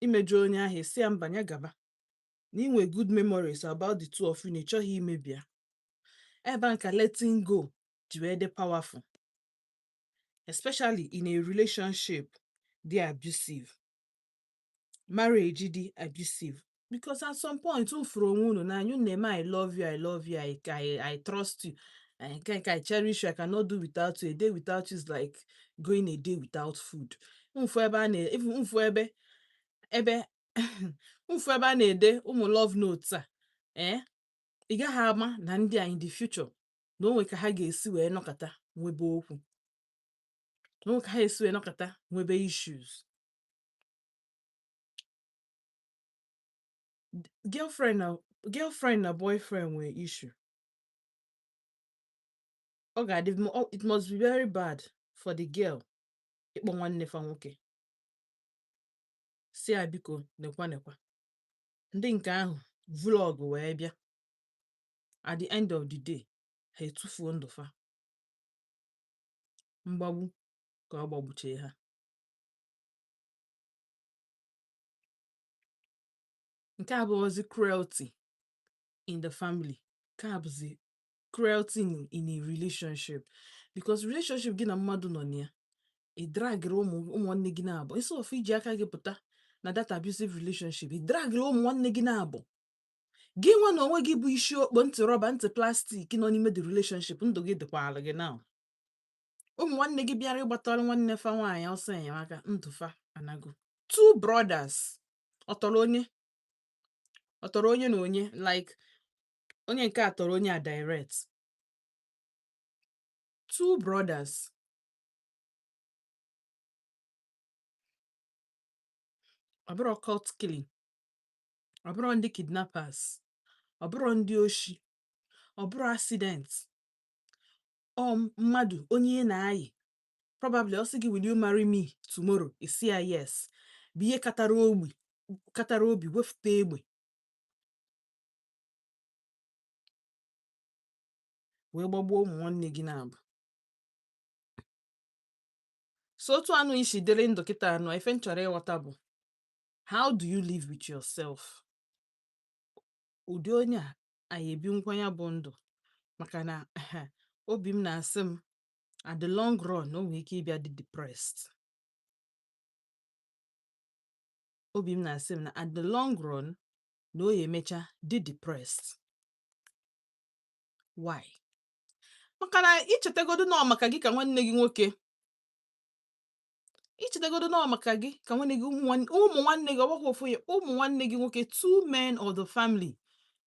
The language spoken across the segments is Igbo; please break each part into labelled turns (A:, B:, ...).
A: Imejọ onye ahụ, ị sị ya mba, ya gaba, na inwe good memories about the two of you, na ị chọghị imebi ya. Ebe a nka letting go ji wee dị powerful, especially in a relationship dị abusive, marriage dị abusive, because at some point unu fụrụ onwe unu n'anya, unu na-eme "I love you, I love you, I trust you, I cherish you, I cannot do without you, a day without you is like going a day without food." Mfu ebe a na mfu ebe ebe mfu ebe a na-ede ụmụ love notes a, ee, ị gaghị ama na ndị a in the future na o nwe ka ha ga-esi wee nọkọta nwebe okwu, na o nwe ka ha esi wee nọkọta nwebe issues. Girlfriend na boyfriend nwee issue, ọ ga-adị, it must be very bad for the girl ịkpọ nwanne fa nwoke si ya, "Biko, nekwa nekwa." Ndị nke ahụ vlog wee bịa, at the end of the day ha etufuo ndụ fa. Mgbagbu ka ọ gbagbuchie ha. Nke a bụghịzi cruelty in the family, nke a bụzi cruelty in a relationship, because relationship gị na mmadụ nọ na ya, ị dragịrị ụmụ nwanne gị na-abụ. Instead of iji aka gị pụta na that abusive relationship, ị dragịrị ụmụ nwanne gị na-abụ. Gị nwa na onwe gị bụ isi okpo, ntị rọba, ntị plastic nọ n'ime the relationship, ndụ gị dịkwala gị now. Ụmụ nwanne gị bịara ịgbatara nwanne fa nwaanyị ọsọ enyemaka, ndụ fa anago. Two brothers, ọtọrọ onye, ọtọrọ onye na onye, like onye nke a tọrọ onye a direct. Two brothers. Ọ bụrụ cult killing, ọ bụrụ ndị kidnappers, ọ bụrụ ndị oshi, ọ bụrụ accident, ọ mmadụ onye ị na-ayị, probably ọ sị gị, "Will you marry me tomorrow?" Ị sị ya yes, bụ ihe katara obi, katara obi wefụta egbe wee gbagbuo ụmụ nwanne gị na-abụ. So otu anụ isi dịrị ndụ kịta anụ, ife m chọrọ ịghọta bụ, how do you live with yourself? Ụdị onye a anyị ebi nkwanya bụ ndụ, maka na obi m na-asị m at the long run na o nwere ike ịbịa dị depressed. Obi m na-asị m na at the long run na o ya emecha dị depressed. Why? Maka na ichetagodo nọ maka gị ka nwanne gị nwoke, ichetagodo nọ maka gị ka nwanne gị, ụmụ nwanne gị, ọgbakọ ofu ya, ụmụ nwanne gị nwoke, two men of the family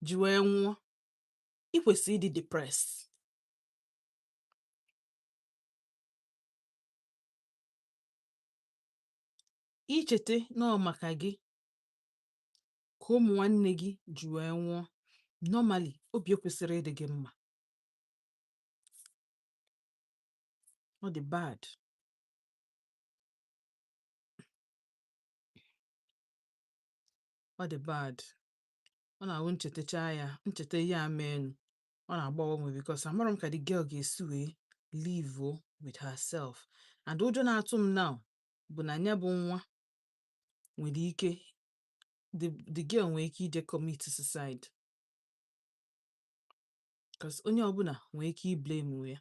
A: ji wee nwụọ, ị kwesịrị ịdị depressed. Icheta nọ maka gị ka ụmụ nwanne gị ji wee nwụọ, normally obi ekwesịrị ịdị gị mma. Ọ dị bad, ọ dị bad. Ọ na-awụ nchetacha ya, ncheta ihe a meenụ, ọ na-agbawa m, because amarọ m ka the girl ga-esi wee live with herself. And ụjọ na-atụ m now bụ na ya bụ nwa nwere ike, the girl nwere ike ije commit suicide, because onye ọbụla nwere ike i-blame ya.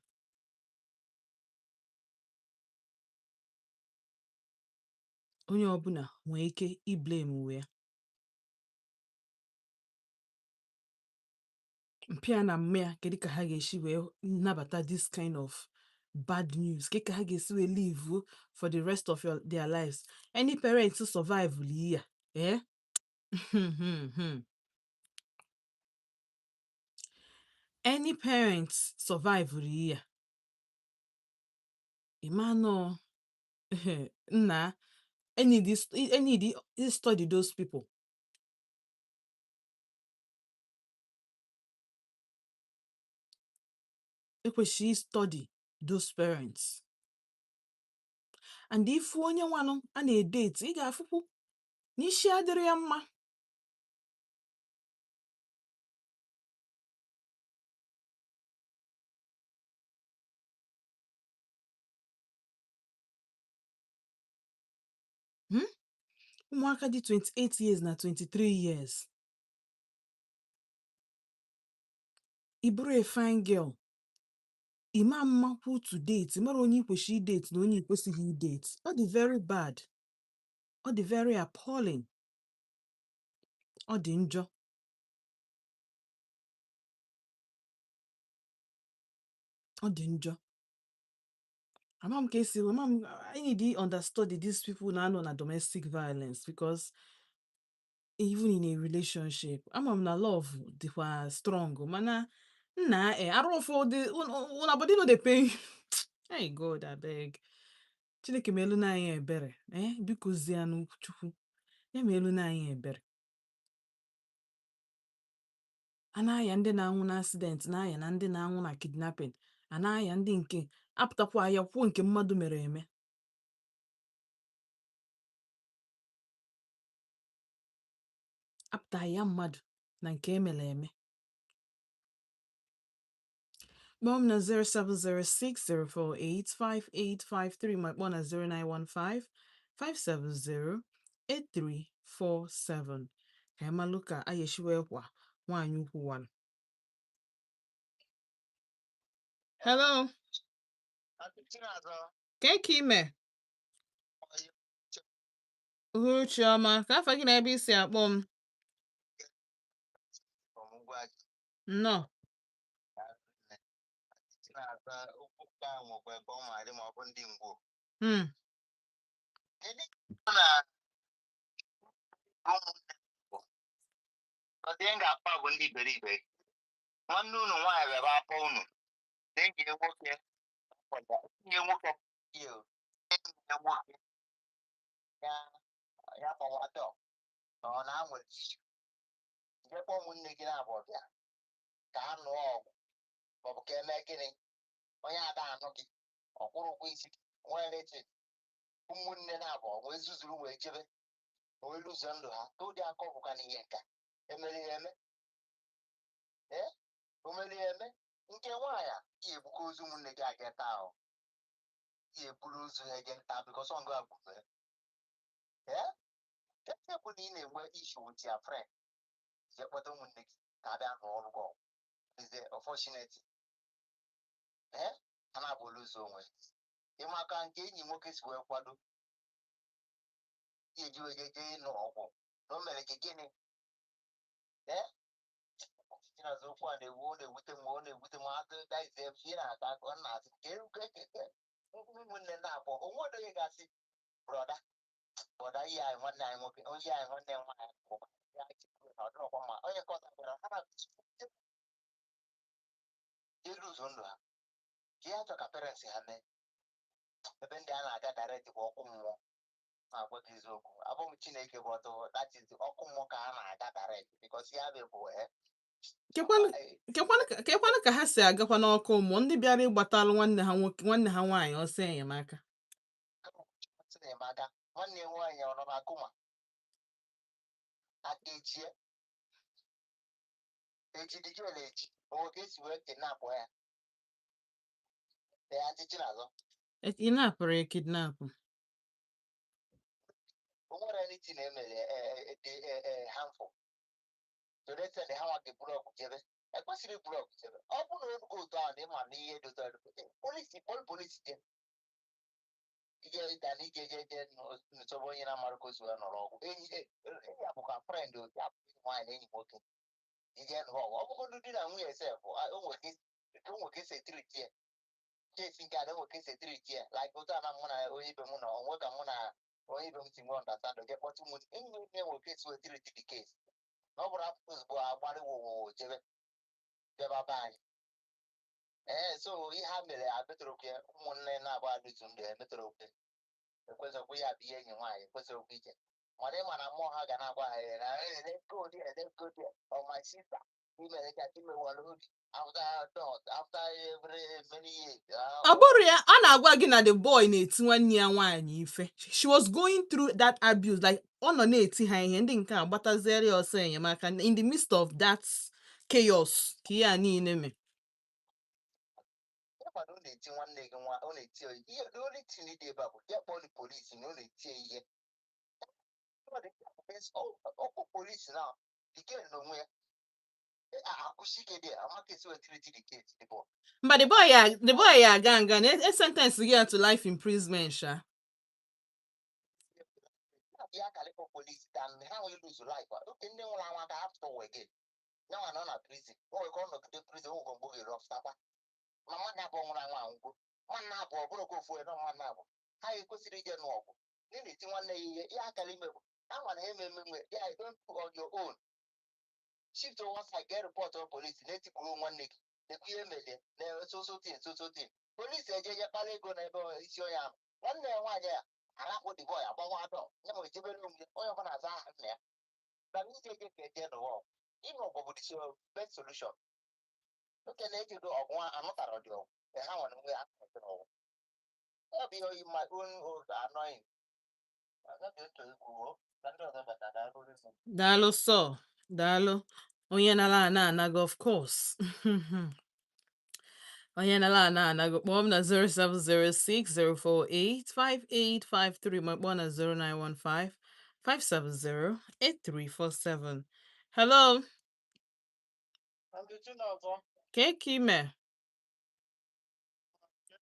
A: Onye ọbụla nwere ike i-blame ya. Mpịa na mmịa, kedu ka ha ga-esi wee nabata this kind of bad news? Kedu ka ha ga-esi wee live for the rest of their lives? Any parents survive ya, eh? Any parents survive ya, ịma nọ nna, I need study those people. Ekwesịghị study those parents. And ifu onye nwanụ a na-edate, ị ga-afụkwu na isi adịrị ya mma. Ụmụaka dị 28 years na 23 years. Ị bụrụ a fine girl, ị ma mmakwu to date, mara onye ị kwesịrị idate na onye ị kwesịghị idate. Ọ dị very bad, ọ dị very appalling, ọ dị njọ. Ọ dị njọ. Ama m ka esi, ama m. I need to understudy these people na-anọ na domestic violence, because even in a relationship, ama m na love dịkwa strong, mana nna e arụ ụfọdụ una body no dey pain. Hey God, abeg, Chineke meelu na anyị ebere. Eh, biko zianụ, Chukwu ya meelu na anyị ebere. A na-aya ndị na-anwụ na accident, na-aya na ndị na-anwụ na kidnapping, a na-aya ndị nke apụtakwa ya kwuo nke mmadụ mere eme. Apụta ya mmadụ na nke emere eme. Kpọọ m na 07060485853, ma kpọọ na 09155708347, ka anyị malụ ka a ga-esi wee kwa nwaanyị ukwu one. Hello. Ka ka ime? Uhuruchi ọma. Ka afa gị na ebe i si akpọ m? Nnọọ.
B: Bụ ndị iberibe nwanne unu nwaanyị bịara akpọ unu na enyi ya nwoke, enyi ya nwoke, enyi ya nwoke ya ya kpọwatọ na ọ na-anwere jekwa ụmụnne gị na-abụ bịa ka ha nụọ ọgụ, maọbụ ka eme gịnị, onye ada anụ gị, ọ kwụrụ ụgwọ isi gị, nwere eche ụmụnne na-abụ wee zuzuru wee jebe wee lụzie ndụ ha. Ka ụdị akọ bụkwa na ihe nka emere ya eme, ee, o mere ya eme. Nke nwaanyị a ya ebuka ozu ụmụnne gị aga taa ahụ, ya eburu ozu ha eje taa, because ọngụ a gburu ya. Ee, ebe bụ na ị na-enwe issue with your friend, jee kpọta ụmụnne gị ka a bịa nụọ ọrụ gị ọgụ. Is unfortunate, ee, ha na-abụ ụzọ onwe ịmaka nke enyi nwoke si wee kwado ya eji wee jee ịnụ ọgwụ na o mere gị gịnị? Ee, Chinazụ, okwu a na-ewu, ọ na-ewute m, ọ na-ewute m. Atụ daize ihe na-ata aka, ọ na-asị ka eru ụmụnne na-abụ onwe onye ga-asị, "Brother, brother, ihe anyị nwanne anyị nwoke, onye anyị nwanne m nwaanyị bụ ya na ọ dịrọkwa mma." Onye nke ọzọ gwara ha na elu ụzọ ndụ ha ka ihe achọ ka parents ha mee. Ebe ndị a na-aga direct bụ ọkụ mmụọ. Na-agwa gị eziokwu, abụ m Chineke bụ ọtụ, that is ọkụ mmụọ ka ha na-aga direct, because ya bụ
A: Kekwanụ ka ha si agakwa n'ọkụ mmụọ, ndị bịara ịgbatalụ nwanne ha nwoke, nwanne ha nwaanyị ọsọ enyemaka?
B: Ọsọ enyemaka, nwanne ya nwaanyị ọ nọ na coma, aka echie echi dị jụrụ echi, onwe ka esi wee kidnap ya. Ee, Aunty Chinazọ.
A: Ị napụrụ ya, kidnap.
B: O nwere anything emere dị harmful to the extent ha nwa ga-eburu ọgụ jebe? Ekwesịrị iburu ọgụ jebe. Ọ bụrụ na oge otu ahụ na ịma na ihe dị otu ahụ, polisi kpọrọ polisi je ije da na ije je je nsobe onye na-amarụ ka o si wee nọrọ ọgụ. Enyi enyi ya bụkwa friend, ya bụ enyi nwaanyị na enyi nwoke ije nụọ ọgụ. Ọ bụgodu di na nwunye sef, o nwere ka esi etreat ya. Case nke a na enwere ka esi etreat ya, like otu a na mụ na onye ibe m nọ, onwe ka mụ na onye ibe m si nwee understand, je kpọtụ ụmụ enyi m, enwere ka esi wee treat the case na ọ bụrụ afọ ozugbo agbarị wowowo jebe bịaba be anyị. Ee, so ihe ha mere ametụrụkwe ụmụnne na-abụ alụzu ndụ emetụrụkwe, ekwesịrịkwa ya bụ ihe enyi nwaanyị ekwesịrịkwa ije, mana ịma na mmụọ ha ga na-agwa ha na, "Hey, let's go there, let's go there. Oh, my sister, imere ka imewara obi after dot after every many years."
A: Ọ bụrụ ya a na-agwa gị na the boy na-eti nwanne ya nwaanyị ife, she was going through that abuse, like ọ nọ na-eti ha ihe, ndị nke a gbataziere ya ọsọ enyemaka. In the midst of that chaos ka ihe a niile mee.
B: Ịkwado ọ na-eti nwanne gị nwa, ọ na-eti ya ihe. The only thing dị ebe a bụ ya kpọọ the police na ọ na-eti ya ihe. Ọkụ polisi na the girl n'onwe ya akwụsị ike dị amaka esi wee treat the case, the boy.
A: Mba, the boy ya, the boy ya aga nga na e sentence gị ya to life imprisonment sha.
B: Ya kalịkpọ polisi than ha nwee lose life. Oke ndị nwụrụ anwụ aka after ụwa again. Nyanwa nọ na prison, o nwere ka ọ nọgide prison, o nwere mgbe ọ ga-eru ọfụtakwa ma mmadụ abụọ nwụrụ anwụ anwụgo, nwanne abụọ ọ bụrụ ka ofu onye nọ, nwanne abụọ ha ekwesịrị ije n'ọgụ ndị na-eti nwanne ya ihe. Ihe akara ime bụ ha nwa na ha eme eme ya, don't put on your own, shift to one side, get report to police na-etikwuru nwanne gị nekwa ihe melie na so so thing, so so thing. Polisi eje je kpara ego n'ebe isi onye ahụ, nwanne ya nwaanyị ya arapụ the boy agbawa adọ ya ma ejebere onwe onye ọbụla aza aha nna ya na ndị eje ka eje n'ụwa ọgụ. Ime ọgụ bụ the best solution. Oke na-ejido ọgụ anụtara dị ọgụ ha nwere onwe ha ọgụ ya bụ ihe oyi my own old annoying. Agaghị eto ikwu na ndị ọzọ batara arụrụ.
A: Daalụ sọ, daalụ. Onye nara ana anago, of course. Onye nara ana anago, kpọọ m na 07060485853 ma kpọọ na 09155708347. Hello,
C: Ndị Chinazọ.
A: Ka ka ime?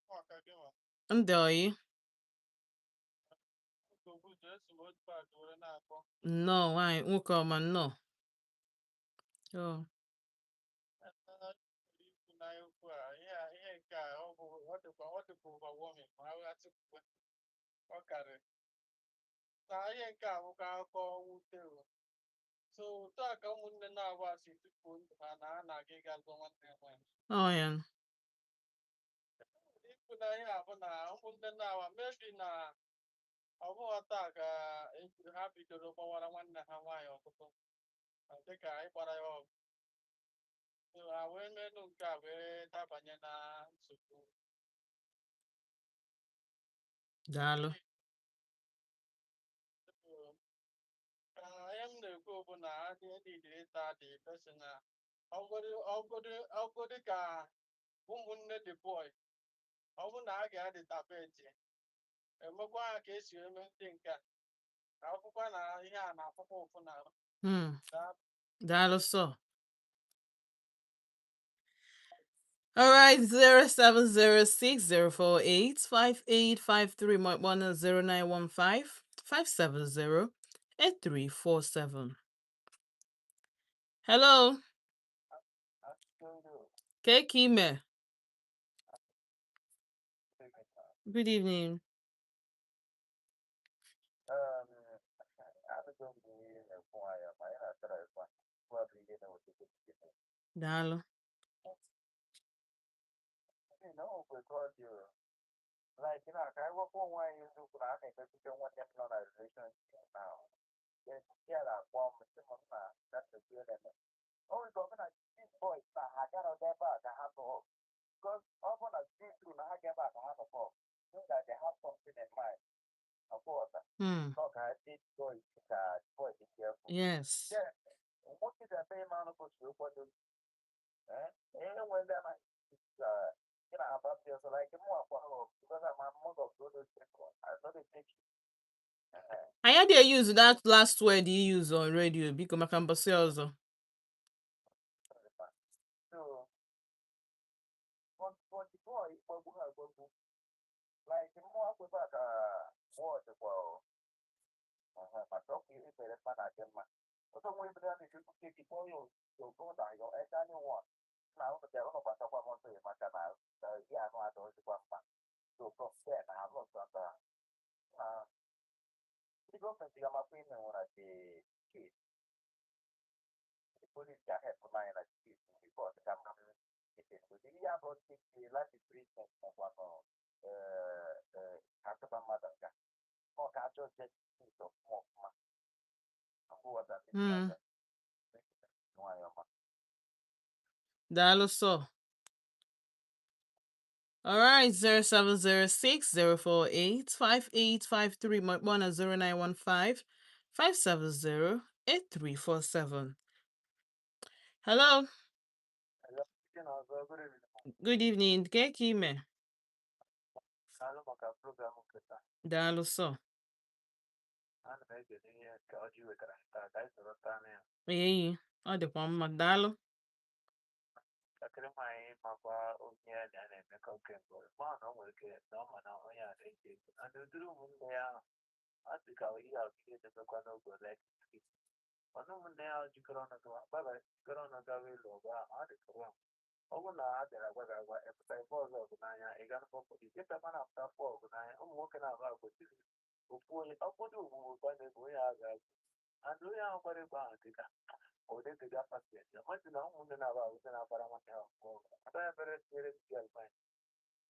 C: Maka gị nwa.
A: Ndị oyi.
C: Nsogbu ji esi m otu paakị were na-akpọ.
A: Nnọọ, nwaanyị, nwoke ọma, nnọọ. Oh.
C: Ikwu na okwu a, ihe nke a, ọ bụ ọ dịkwa overwhelming ma a asịkwukwe ọ karịrị. Na ihe nke a bụkwa akụkọ mwute o. So otu a ka ụmụnne na-abụọ a si tufuo ndụ ha na ha na-aga ịga zụọ nwanne ha nwaanyị.
A: Oh, ya.
C: Ikwu na ihe a bụ na ụmụnne na-awa mebi na ọ bụghị taa ka ha bidoro gbawara nwanne ha nwaanyị ọtụtụ dịka ịgbara ya ọgụ. So ha wee menụ nke a wee dabanye na nsogbu.
A: Daalụ.
C: So, ka ihe m na-ekwu bụ na ha dị niile ịta the person na ọgọdụ ka ụmụnne the boy, ọ bụrụ na a ga-adị tapeti emekwa ha ka esi eme ndị nke a ka akwụkwọ na ihe a na-afụkwa ụfụ na arụ.
A: Daalụ sọ. All right, 07060485853 one 09155708347. Hello, ka ime? Good evening.
B: Adịgo m ihe na-ekwu nwayọ ma ị na-achọrọ ịkwa gwa bụ ihe na-eweta.
A: Daalụ.
B: Na o nwekwe ka ọ dị o. Like na ka anyị gwakwa onwe anyị eziokwu na a na-emetụta nwanne m nọ na relationship now. Yes, ya na-akpọ m sị m na na nnukwu ihe na-eme. O nwere ike ọ bụ na these boys na ha gara ebe a ka ha nọ, because ọ bụ na see through na ha ga ebe a ka ha nọ, mean that they have something in mind. Ọkwụghọta nọ ka these boys, ka boys dị careful.
A: Yes.
B: Yeah, nwoke ga-eme ịma anụ kwesịrị ịkwado. Enwe ndị anaghị gị na agbapụ ọsọ like mụ akwa ahụ because I'm among of those people. I know they take it.
A: Anyị adịghị use that last word you use on radio, biko, maka mbọsị ọzọ.
B: So, but the boy gbagbu ha agbagbu like mụ akwụkwọ ka wọd kwa maka ọkụ ekpere mma na adị mma. Ọzọ nwe ebe a na-ekwu take kpọọ your brother, your elderly one na ụnụ bịara ụnụ gbatakwa m ọsọ maka na ihe anụ adọghịzikwa mma. So from there na alọsọ na ndị gọọmenti ga-amakwa ime nwere the case, the police ga-help n'anya na the case before ka mma ihe abụọ take life imprisonment makwa nọ atụba mmadụ nga ọ ka ajọ justice ọfụma ọfụma akwụghọta ndị nwayọ ma.
A: Daalụ sọ. All right, 07060485853 ma kpọọ na 09155708347. Hello,
B: Chinazọ, good evening.
A: Good evening. Ka ka ime?
B: Daalụ maka program nke taa.
A: Daalụ sọ.
B: Ana m egede ihe nke ọjị wetara taa ka anyị soro taa na ya.
A: Eyi, ọ dịkwa mma, daalụ.
B: Ntakịrị nwaanyị makwa onye ya na ya na-emekọ kemgbe ma na o nwere ike na ọ ma na onye a na-eji ego and ụdịrị ụmụnne ya ahụ a sị ka ihe a bụ ihe na-emekwa n'oge ole, mana ụmụnne ya jikọrọ ọnụ gawa gbaba, jikọrọ ọnụ gawa ịlụ ọgụ ahụ. Ọ dị ka ọ bụrụ na ha bịara gwa gị agwa epụta ife ọzọ ọgụ n'anya, ị ga nụkọ polisi ịpịakwa na-apụta fụ ọgụ n'anya. Ụmụ nwoke na-abụ kwesịrị ofu onye ọkpụdụ ogbugbo gba na-egbu onye ahụ ga-agụ and onye ahụ gbara egbe ahụ dịka odetega pasent ọsị na ụmụnne na-abụ ahụ ndị na-agbara nwanne ha ọgụ ọgụ ada ya mere tinyere gel nwaanyị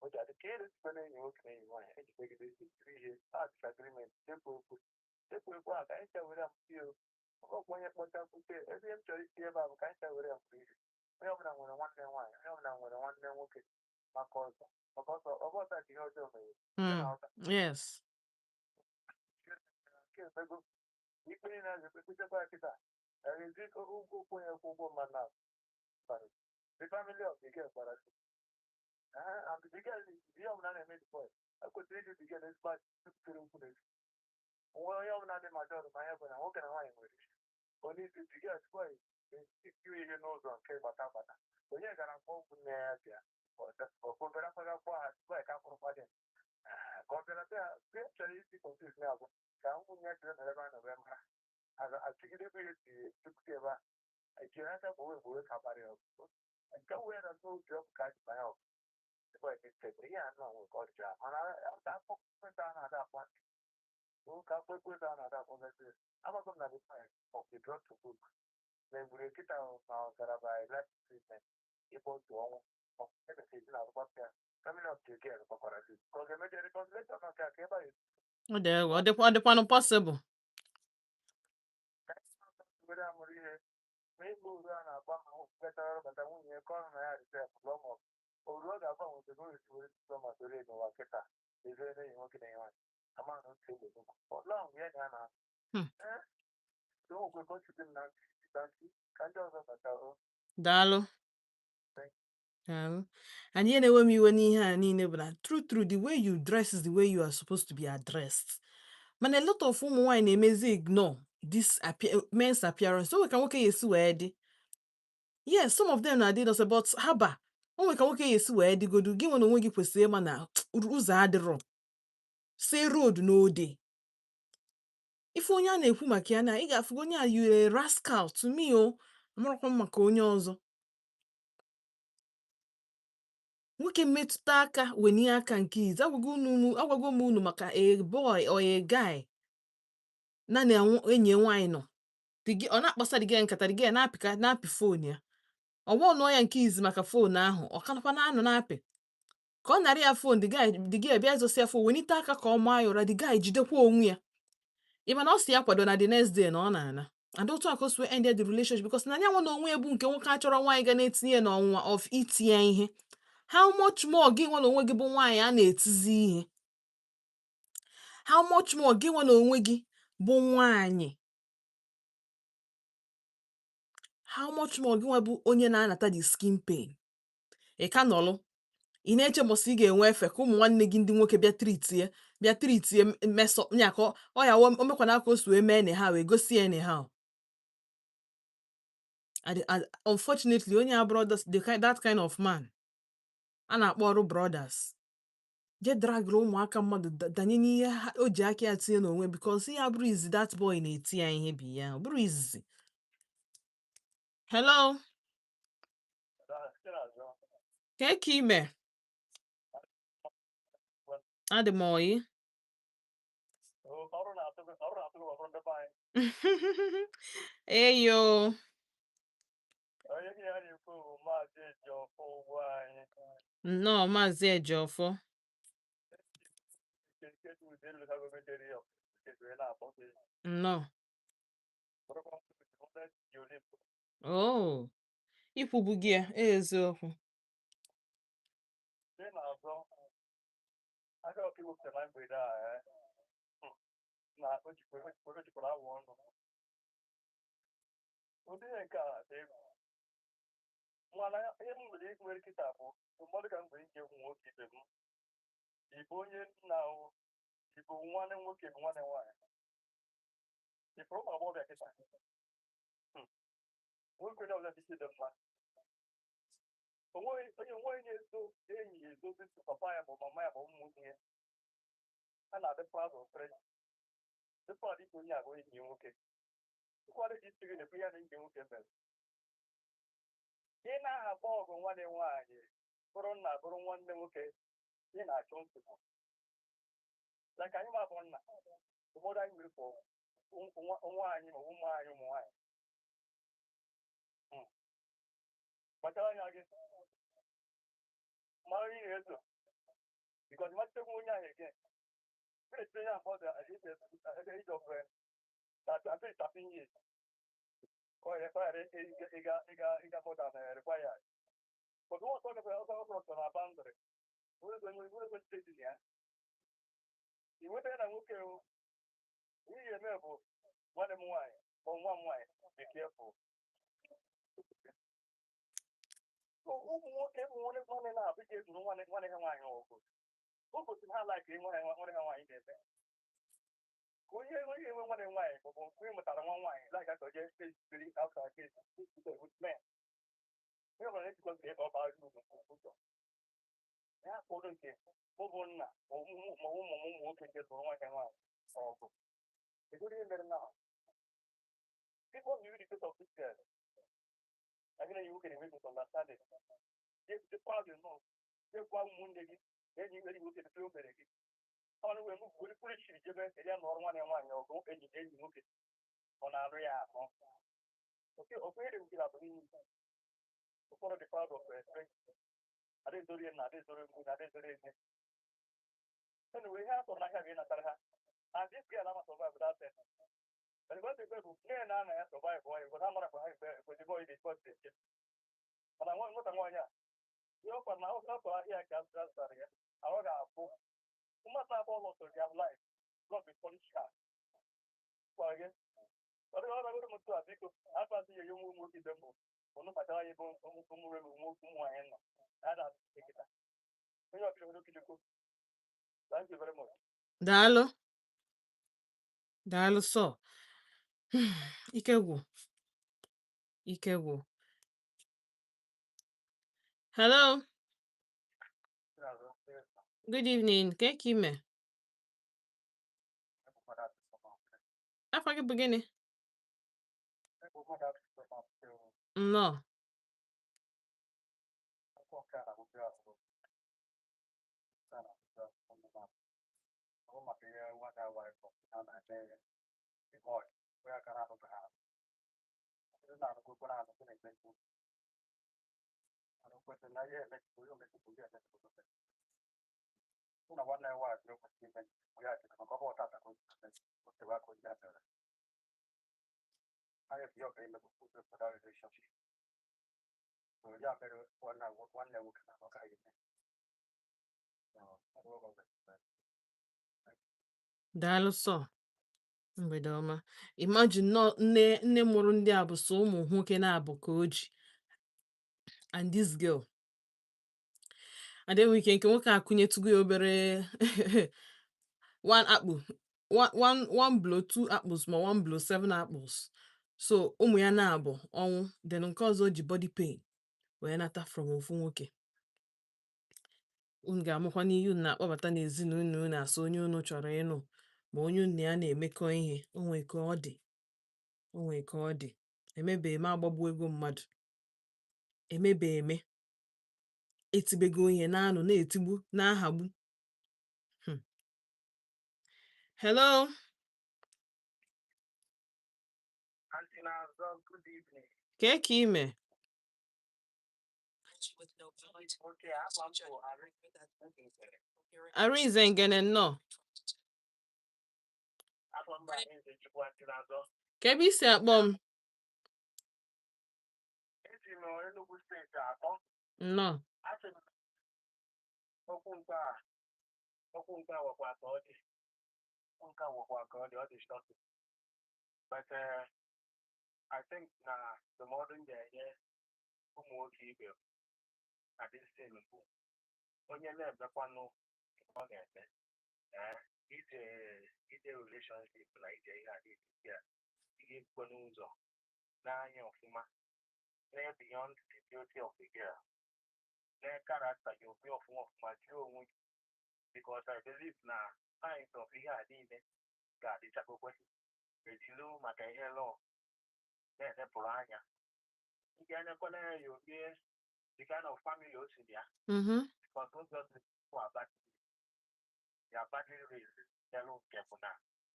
B: o ji adị ka erezikwa na enyi nwoke na enyi nwaanyị ejidegide tiri ihe a disagreement depụ okwu depụ okwu a ka anyị cha were amụta ihe ọgwụ onye kpọcha kwute ebe m chọrọ isi ebe a bụ ka anyị cha were amụta ihe. Onye ọbụla nwere nwanne nwaanyị, onye ọbụla nwere nwanne nwoke, maka ọzọ maka ọsọ ọgụ ọta ka ihe ọjọọ mere. Na-aghọta?
A: Yes.
B: Nke emego ikpe niile a ga-ekpe kpechakwa ya kịta ezi ụgwọ okwu onye kwụ ụgwọ mmadụ na the family of the girl gbara sị. And the girl, ihe ọbụla na-eme the boy ekwesịrị ịjụ the girl ezigbo ajụjụ tere okwu n'ezi onwe onye ọbụla dị majọr ma ihe bụ na nwoke na nwaanyị nwere isi onye isi the girl, the boy etiwe ihe n'ụzọ nke gbata gbata onye gara mkpọ okwu nne ya bịa obere akwaga kpọ ha, the boy ka kwụrụkwa dị ka ọ bịara bịa bịa chọrọ isi confuse na abụ ka nwunye ya jiri nọrọ ebe a nọ wee mara achịgide ebe ihe si tukwute ebe a ejiri aka gbowe gbowe ka gbara ya ọgụ nke wee na n'oge ọkụ ka ji banye ọgụ ebe a mistake ihe a nọ nwere ka ọ dịcha mana akpọ ekwentị a na-ada akpọ ntị ka akpọ ekwentị a na-ada akpọ gasị amaghị m na the time of the drug to book na egburu nkịta ahụ ma ọ gara by life treatment ịbụ otu ọnwụ emesi ezi na-arụgbapụ ya family of the girl gbakwara di ka ọ ga-emeje reconciliation nke a ka ebe a.
A: Ọ dị egwu, ọ dịkwa, ọ dịkwanụ possible.
B: Were amụrụ ihe ma ịgba uru a na-agba ma gachara ọrụ bata nwunye ya ka ọ nọ na ya risef lụọ ma ọ bụ oru ọ ga-agbanwe obodo o esi were diploma soro n'ụwa kịta ezere na enyi nwoke na enyi nwaanyị ama na otu egbe nnukwu ọlọngụ ya na ya na ee nwekwe ka o chute m na ntị na ntị ka ndị ọzọ bata o.
A: Daalụ. Daalụ. And ihe na-ewe m iwe n'ihe a niile bụ na true true, the way you dress is the way you are supposed to be addressed, mana a lot of ụmụ nwaanyị na-emezi ignore this men's appearance. O nwere ka nwoke ya esi wee dị, yes, some of them na-adị innocent, but haba o nwere ka nwoke ya esi wee dịgodu gị nwe na onwe gị kwesịrị ịma na ụzọ adịrọ say road n'ode ife onye a na-ekwu maka ya na ị ga-afụgo onye a, you a rascal to me o. Amarakwa m maka onye ọzọ nwoke mmetụta aka wenye aka nke izi agwago m unu maka a boy or a guy na enyi ya nwaanyị nọ. Ọ na-akpasa the girl nkata, the girl na-apịka na-apị phone ya ọgbọ nụọ ya nke izi maka phone ahụ ọ kanakwa na-anọ na-apị ka ọ nara ya phone. The guy, the girl bịa zosi ya phone, wenite aka ka ọ maa ya ụra. The guy jidekwa onwe ya. Ị ma na ọ si ya kwado na the next day na ọ na-ana and otu a ka o si wee end the relationship, because na anyanwụ na onwe ya bụ nke nwoke a chọrọ nwaanyị ga na-etinye n'ọnwụnwa of itinye ihe. How much more gị nwa na onwe gị bụ nwaanyị a na-etizi ihe? How much more gị nwa na onwe gị bụ nwaanyị? How much more gị nwa bụ onye na-anata the skin pain? Ị ka nọlụ ị na-eche mbọsị ị ga-enwe efe ka ụmụ nwanne gị ndị nwoke bịa tritie, bịa tritie mesọ nya ka ọ ya o mekwana ka o si wee mee na ha wee gosi ya anyhow. And unfortunately, onye a brothers that kind of man a na-akpọ ọrụ brothers je dragịrị ụmụaka mmadụ danye n'ihe o ji aka ya tinye n'onwe, because ihe abụrụ izi that boy na-eti ya ihe bụ ya ọ bụrụ izizi. Hello. Ka ka ime adị m oyi.
C: Ọrụ na-atụ gị, ọrụ na-atụ gị, ọrụ ndị be anyị.
A: Eyo.
C: Onye gị ya na-ekwu bụ Maazị Ejiọfọ ugwu anyị.
A: Nnọọ, Maazị Ejiọfọ.
C: Nke dị ụdị elu ka gọọmenti eri ya nke wee na-akpọ gị.
A: Nnọọ.
C: Bụrụkwa ndị ji ole.
A: Oh, ikwubu gị ya eziokwu.
C: Dị na-azọ aka ọka iwepụta na mgbede a na o jikwara awụ ọnụ ụdị ihe nke a dị egwu, mana ihe m nwere nwere kịta bụ ụfọdụ ka m nwere ike ịhụ nwoke ibe m. Ị bụ onye nna ahụ, ị bụ nwanne nwoke, bụ nwanne nwaanyị. Ifuru ụmụ agbọghọbịa kịta. Nwoke onye ọbụla dị isi dị mma. Onweghị onye onweghị na-ezo enyi ya ezozi papa ya ma mama ya ma ụmụnne ya. Ha na-adị proud of friends. Dị proud ike onye a bụ enyi ya nwoke. Nkwado ji isi gị na-ekwu ya na enyi ya nwoke mere. Ị na-ahapụ ọgụ nwanne nwaanyị bụrụ nna, bụrụ nwanne nwoke, ị na-achọ nsogbu. Like anyị ma bụ nna, ụfọdụ anyị nwere for nwa anyị ma ụmụ anyị, ụmụ nwaanyị. Kpachara anya gị mara ihe na-eso, because ịmachitekwa onye ahụ again. Finish onye ahụ at the age of at least 13 years. Ka ọ ghara ịga more than required. But once ọ gafere, ọ cross na boundary, nwere ego dị na ya. Ị nweta ya na nwoke o, ihe ị ga-eme bụ, nwanne m nwaanyị ma ọ nwa m nwaanyị, be careful. So ụmụ nwoke, ụmụ nwanne nwanne na-abụ ike ezuru nwanne nwanne ha nwaanyị ọgụ. O gosiri ha like nwanne ha nwaanyị na-eme. Ka onye enwe nwanne nwaanyị maọbụ mgbe ị mụtara nwa nwaanyị like ka o jee biri outside case with men. Onye ọbụla na-ejikwa nke ọ bara uru ụzọ. Ya fọdụ nke mụ bụ nna ma ụmụ m ụmụ nwoke nke zụrụ nwa ha nwaanyị ọgụ. Kedu ihe mere now? People knew the case of this girl. I mean, you can make misunderstanding. The proud you know. They gwa ụmụnne gị enyi enyi nwoke dị o mere gị. Ọ na wee were kwuru chiri jebe ya nọrọ nwanne ya nwaanyị ọgụ enyi nwoke. Ọ na-arụ ya ahụ. Oke oke dị nke na-abụ n'ihi ụfọdụ dị proud of friends. Adịzoro nna, adịzoro ngwu na adịzoro eze. Anyway, ihe a tụrụ n'ahịa bụ ịnatara ha. And this girl ama survive without them. But what the bụ nne na nna ya survive boy, because ha mara kwa ha ekwe boy dị first day. Mana nwa nwata nwaanyị a, ihe ọ kwara na ọ tụrụ ahịa ka a zụtara ya, ahụ ga-afụ. Mmadụ abụọ lost their life. God will punish her. Gwara gị. Ọ dịghị ọrụ m otu a, biko, afọ asị ya ụmụ nwoke ibe m bụ ụnụ kpachara ya ebe ụmụ ụmụ ụmụ nwaanyị nọ. Ha na-eketa. Onye ọbụla nwere okijikwu. Thank you very much.
A: Daalụ, daalụ sọ. Ike gwụ, ike gwụ. Hello, good evening. Ka ka ime? Afọ gị bụ gịnị? Nnọọ. Daalụ sọ, mgbede ọma. Imagine nọ nne nne mụrụ ndị a bụ sọ ụmụ nwoke na-abụ ka o ji and this girl and enwe ike nke nwoke akụnyetugo ya obere one akpụ, one one blow two apples ma one blow seven apples. So ụmụ ya na-abụ ọnwụ, then nke ọzọ ji body pain wee nata from ofu nwoke. Unu ga-amụkwa n'ihe unu na-akpọbata n'ezinụlọ unu, asụ onye unu chọrọ ịnụ ma onye unu na ya na-emekọ ihe. O nwee ka ọ dị, o nwee ka ọ dị. Emebe eme agbagbu ego mmadụ, emebe eme etibego ihe na-anụ na-etigbu na-ahagbu. Hello.
B: Aunty Nazo, good evening.
A: Kee ka ime?
B: Okay, akwa m bụ Arinze.
A: Arinze Ngene, nnọọ.
B: Akwa m bụ Arinze Chukwu, Aunty Nazo.
A: Ka ebe isi akpọ m?
B: Esi m Enugu Steeti atọ.
A: Nnọọ.
B: Asị m okwu nke a nwekwa ka ọ dị. Okwu nke a nwekwa ka ọ dị, ọ dị shocking. But I think na ndụmọdụ m ga-enye ụmụ nwoke ibe m na this thing bụ onye na-emekwanụ ihe ọ na-eme, ije relationship na ije ihe a niile ya. Ị ga-ebukwa n'ụzọ n'anya ọfụma na beyond the beauty of the girl, na character gị obi ọfụma ọfụma, jụọ onwe gị, because I believe na signs of ihe a niile ga-adịchakokwe ejilu maka ihe law na-enepụrụ anya. Ị ga-enekwana ya obi the kind of family o si bịa, because obviously people are badly, they are badly raised. Telu nke bụ na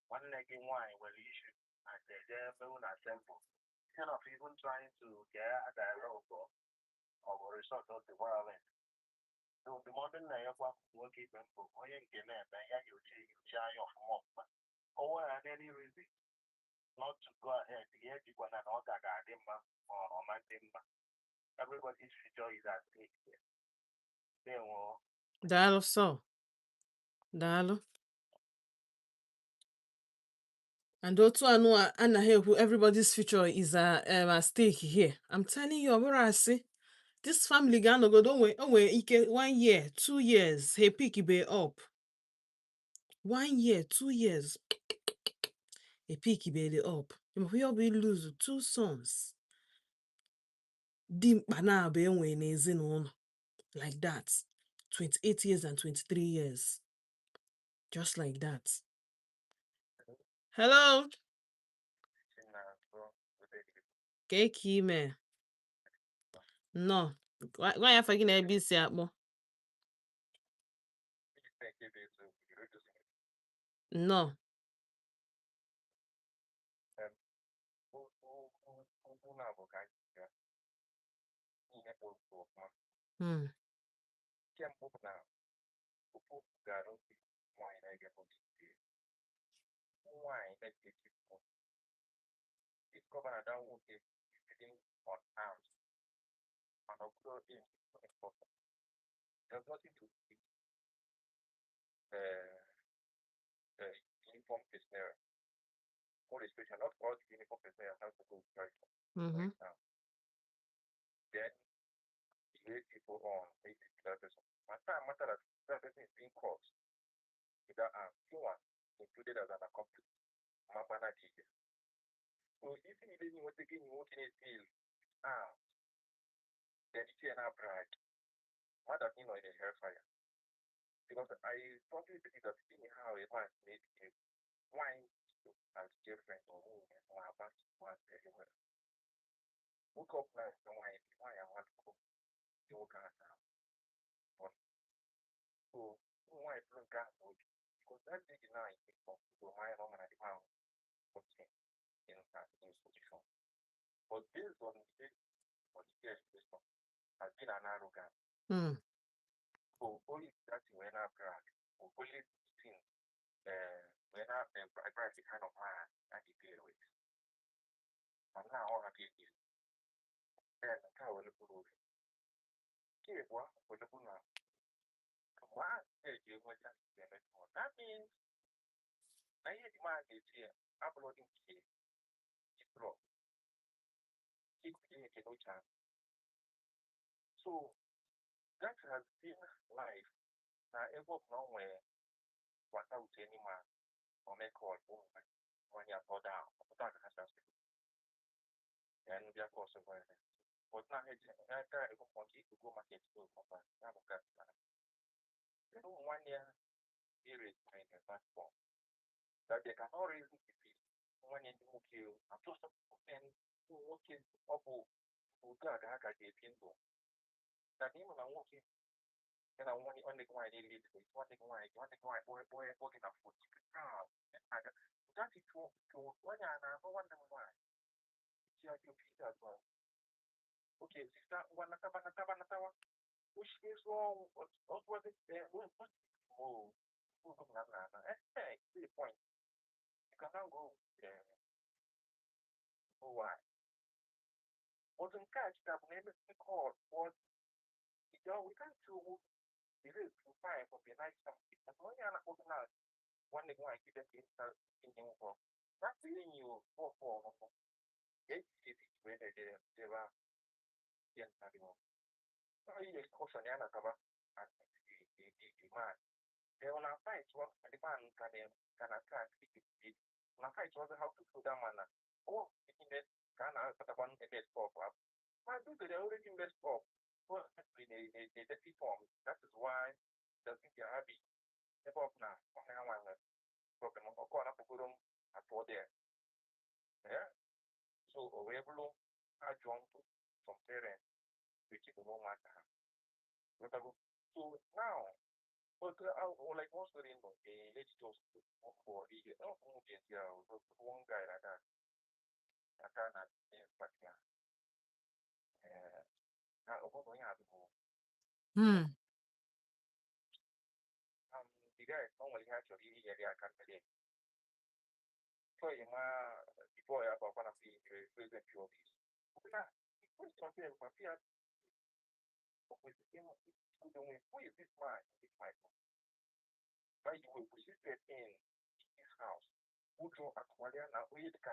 B: nwanne gị nwaanyị nwere issue and they dey mewu na assemble instead of even trying to get a dialogue or resort to violence. So ndụmọdụ nna ya gwa nwoke ibe mbụ, onye nke na-eme ya nyocha nyocha anya ọfụma ọfụma. O nwere any reason not to go ahead, ya ejikwana na ọ ka ga-adị mma ma ọ ma dị mma. Everybody's future is at stake here. Ndewo.
A: Daalụ sọ, daalụ. And otu anụ a anaghị ekwu everybody's future is at stake here. I'm telling you, ọ bụrụ asị this family ga-anọgodo onwe ike one year, 2 years, ha pick be up. One year, 2 years, e pick be up. Ịmakwa ihe ọ bụ lose two sons dimkpa na-abụ enwe n'ezinụlọ like that, 28 years and 23 years, just like that. Hello. Ka eke ime? Nnọọ. Gwa ya afa gị na ebe isi akpọ. Nnọọ.
B: Nke mbụ bụ na okwu gara obi nwaanyị na-ege ntị, nwaanyị na-ege ntị, discover na that nwoke is sitting on arms and ọ bụrụ in important. There's nothing to do with uniform personnel. More especially, not all the uniform personnel have to go with rifle right now. Then you raise people on maybe that person. Matter matter that that person is being caught with that arm. You one included as an accomplice. Mabana DJ. So if you didn't want to get you want to deal arms, then you can have brag. Mother you know in a hellfire. Because I strongly believe that anyhow a man made a wine as girlfriend or woman or about one very well. Woke up now, no why I want to go. You can't now. But so why don't got wood? Because that big now is to my mom and the man in that institution. But based on the on the education has been an arrogant. So only that when I brag, or only thing when I brag the kind of man I deal with. And now all I did is then I will put over. What will put now? Why did you want that? That means I hear the man is here uploading key, draw, keep no chance. So that has been life. Now, ebe ọ bụla o nwere kwata uche any man or make call when you are down, pụta ka ha si ya ndị aka ọsọ violence. But now aka ego mkpọnke ikuku market go papa ya bụ capital. Kedu nwanne ya spirit in the platform that they cannot reason with it? Nwanne ndị nwoke atụsọ nwoke ọ bụ otu a ka ha ka ga-ebi ndụ na n'ịma na nwoke ya na nwanne nwanne gị nwaanyị niile dị nwanne gị nwaanyị nwanne gị nwaanyị kpọọ kpọọ kpọọ gị na phone aga that is to onye a na-ahụ nwanne m nwaanyị ji aka opi as well. Okay, sister, ngwa nataba nataba natawa ushikezo ọtụwadị oh oh na na na see the point, you cannot go. Oh, why but nke a chita bụ na ebe call was we can't do the rate to find for the night something and onye a na-akpọ gị na nwanne gị nwaanyị kibe ka ịta inye ụgwọ that's enyi o fọ ọfọ esi wee na-edebe debe ya nta gị ọ ihe caution ya na-akaba and the man they will fight what the man can try to speak it na fight was how to put that man. Oh, niile ka a na-akpatakwa eme stop up. Ma do they already messed up in a dirty form. That is why doesn't their habit ebe ọ bụla ọha nwa nwere problem ọkụ ọ napụgoro m atụọ there. Yeah? So o wee bụrụ ajọ ndụ some parents echekwa ụmụaka ha. Ghọtago? So now, but like one story in a lady just for a not yeah, one guy like that. Aka na partner. Eh, na ọ bụrụ onye adịbụ the guy no nwere ihe a chọrọ inyere ya aka mere. So ma before ya bụ na fi president office. Na question here, ma fi who is this man? This Michael. By the way, we step in this house. Ụjọ atụgharịa na onye dịka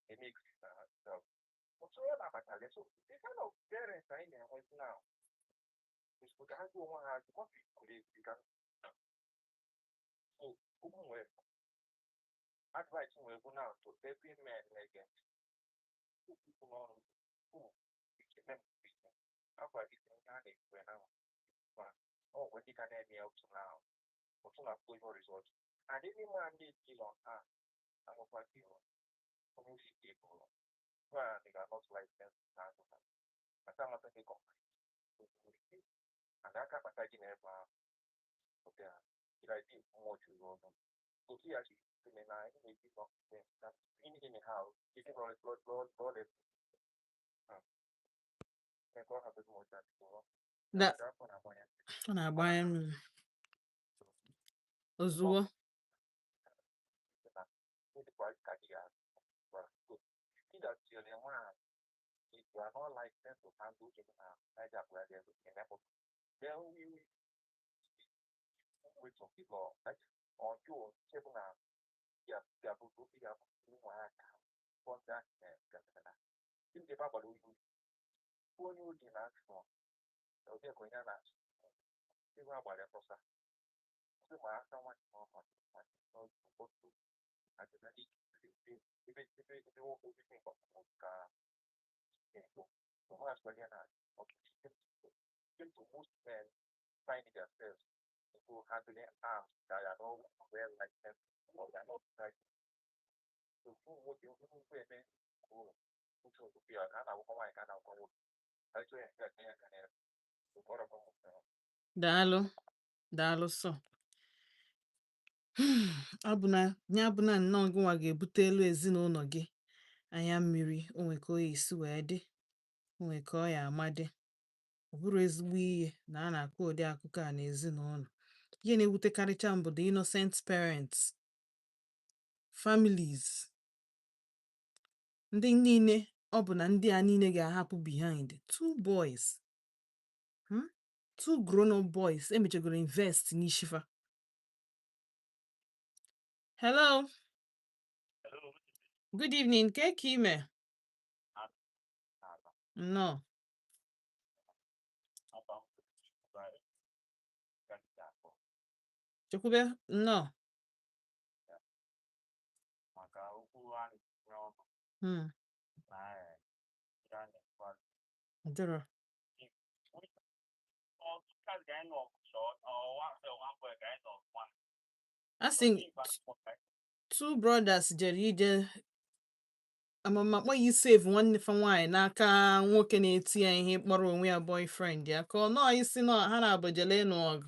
B: eme exist na herself. So ya na-abatali. So the kind of parents anyị na-enwezi now is ka ha gụọ onwe ha what we could ka. So ụmụ nwere advice nwere bụ now to every man na-ege ntị. Okwu n'ọnụ ụmụ ike mem ike akwa isi ihe a na-ekwe na ma ọ nwere ndị ka na-eme up to now otu na poor result and any man dey deal on her anụkwa gị onye isi ike bụrụ well, they are not licensed na mata amata gị complete and aka kpata gị n'ebe ahụ ọbịa ịga mmụọ juru ọnụ otu ya si na ị na-eji in anyhow getting all blood blood blood. Nke ọ hapụ m ụja.
A: Da ọ na-agba anya mmiri ozugbo.
B: If you are not licensed to handle anyhow, then we wait for people like on you chebụ na ya ya bụ ya bụ ụmụaka ụfọdụ ndị ebe agbara oyi onye oji na-achụ ụdị ka onye na-achụ ebe agbara tọsa sị ma aka nwaanyị n'otu adịna ebe ebe ebe nwoke ebe ka ego na to most men finding themselves into handling arms that are not well licensed or they are not licensed. So ụmụ nwoke ụmụ eme uche otu ya ka a na-agwụkọ nwaanyị ka a na-agwụkọ nwoke.
A: Daalụ, daalụ sọ. Abụna ya abụna nnọọ gịnwa ga-ebute elu ezinụlọ gị anya mmiri o nwe ka ọ ya esi wee dị, o nwe ka ọ ya ama dị. Ọ bụrụ ezigbo ihe na a na-akọ ụdị akụkọ a n'ezinụlọ. Ihe na-ewutekarịcha m bụ the innocent parents, families, ndị niile ọ bụ na ndị a niile ga-ahapụ behind two boys, Two grown-up boys emechagoro invest n'ishifa. Hello, good evening. Ke ka ime? Nnọọ. Chekwube, nnọọ. Ọ dịrọ. A sị two brothers jere ije amama kpọ ya isave nwanne fa nwaanyị n'aka nwoke na-eti ya ihe kpọrọ onwe ya boyfriend ya ka ọ nọọ isi nọ ha na-abụ jele ịnụ ọgụ.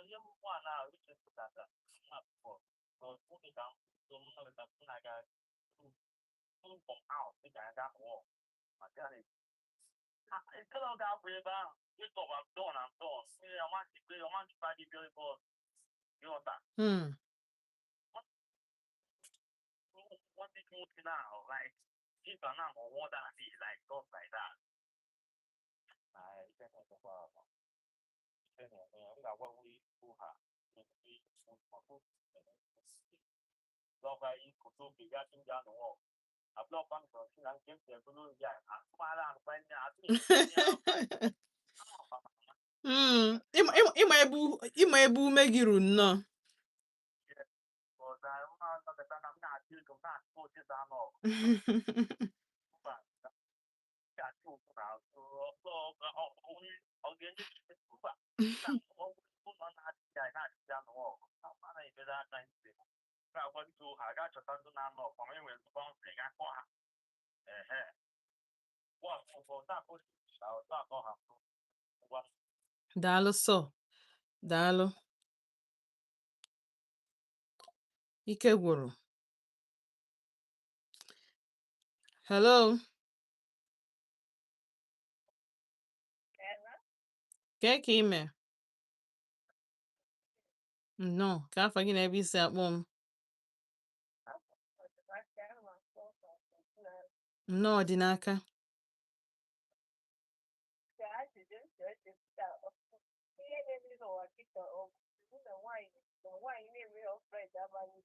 B: Ihe mụ a na uche pụtara nwa before, because nwoke ka m so m nọkọta m na-aga from out dịka aga pụọ maka na instead ọ ga-apụ ebe ahụ ịtọba, I'm done, I'm done. Ihe ọma njikwa, ọma njikwa gị bịa ebe ọzọ, ịghọta? Nwanne gị nwoke now, like if I now want that be like stuff like that. Na ife na-emekwa ama ife na-eme, m ga-agwa ikwu ha lọkwa ikoto oge ya chi ndị anụ ọgụ abụlọkwa m chọrọ si na nke m si ebulu ya atụmara arụkwa ndị atụ.
A: Ịma ebe ume gị ru nnọọ.
B: Ọzọ m na-anọkọta na m na-achụ ego, m na-achụ otịta anụ ọgụ. Mba, ga-achụ okwu na azụ ọsọ ọ ga-enye mba ụlọ na-achị anyị na-achị anụ ọgụ a na-ebere aka ntị na-agwa ndị ha ga-achọta ndị na-anụ ọgụ ma enwere boundary ga-akpọ ha ehe gwa ha ngwa.
A: Daalụ sọ, daalụ. Ike gwụrụ. Hello. Kee ka ime? Nnọọ. Ka afa gị na ebe isi akpọ m? Nnọọ dị n'aka.
D: Ihe na-eme n'ụwa kịta, ọ bụ na nwaanyị na-enweghị friend amaghị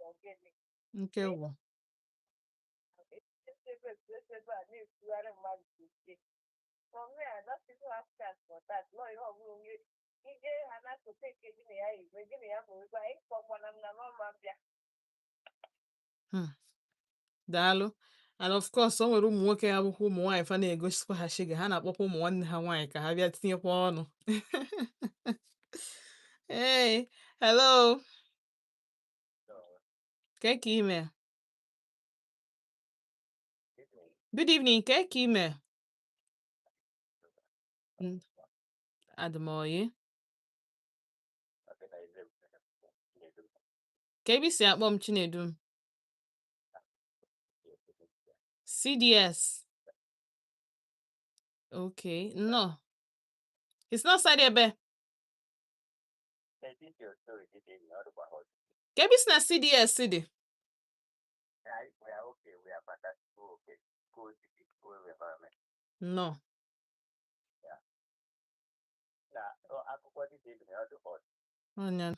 D: ogene.
A: Nke gwụ.
D: Ebe a na-ekwugharị mmadụ ike. For me, I don't even have chance for that. No, ihe ọbụla onye ije ha na-akụta nke gị na ya igwe gị na ya bụ ebe anyị kpọkwana m na mama bịa.
A: Daalụ. And of course, o nwere ụmụ nwoke ya bụkwa ụmụ nwaanyị fa na-egosikwa ha shiga, ha na-akpọkwa ụmụ nwanne ha nwaanyị ka ha bịa tinyekwa ọnụ. Hey, hello. Kee ka ime? Good evening. Kee ka ime? Adịm oyi. Ka ebe i si akpọ m, Chinedu? CDS. Okay, no. It's not side ebe. Ka ebe i si na CDS dị?
B: We are okay. We are fantastic. Okay. Good, good environment.
A: No.
B: Na akụkọ dị dị ọ dị hot.
A: Ọnya.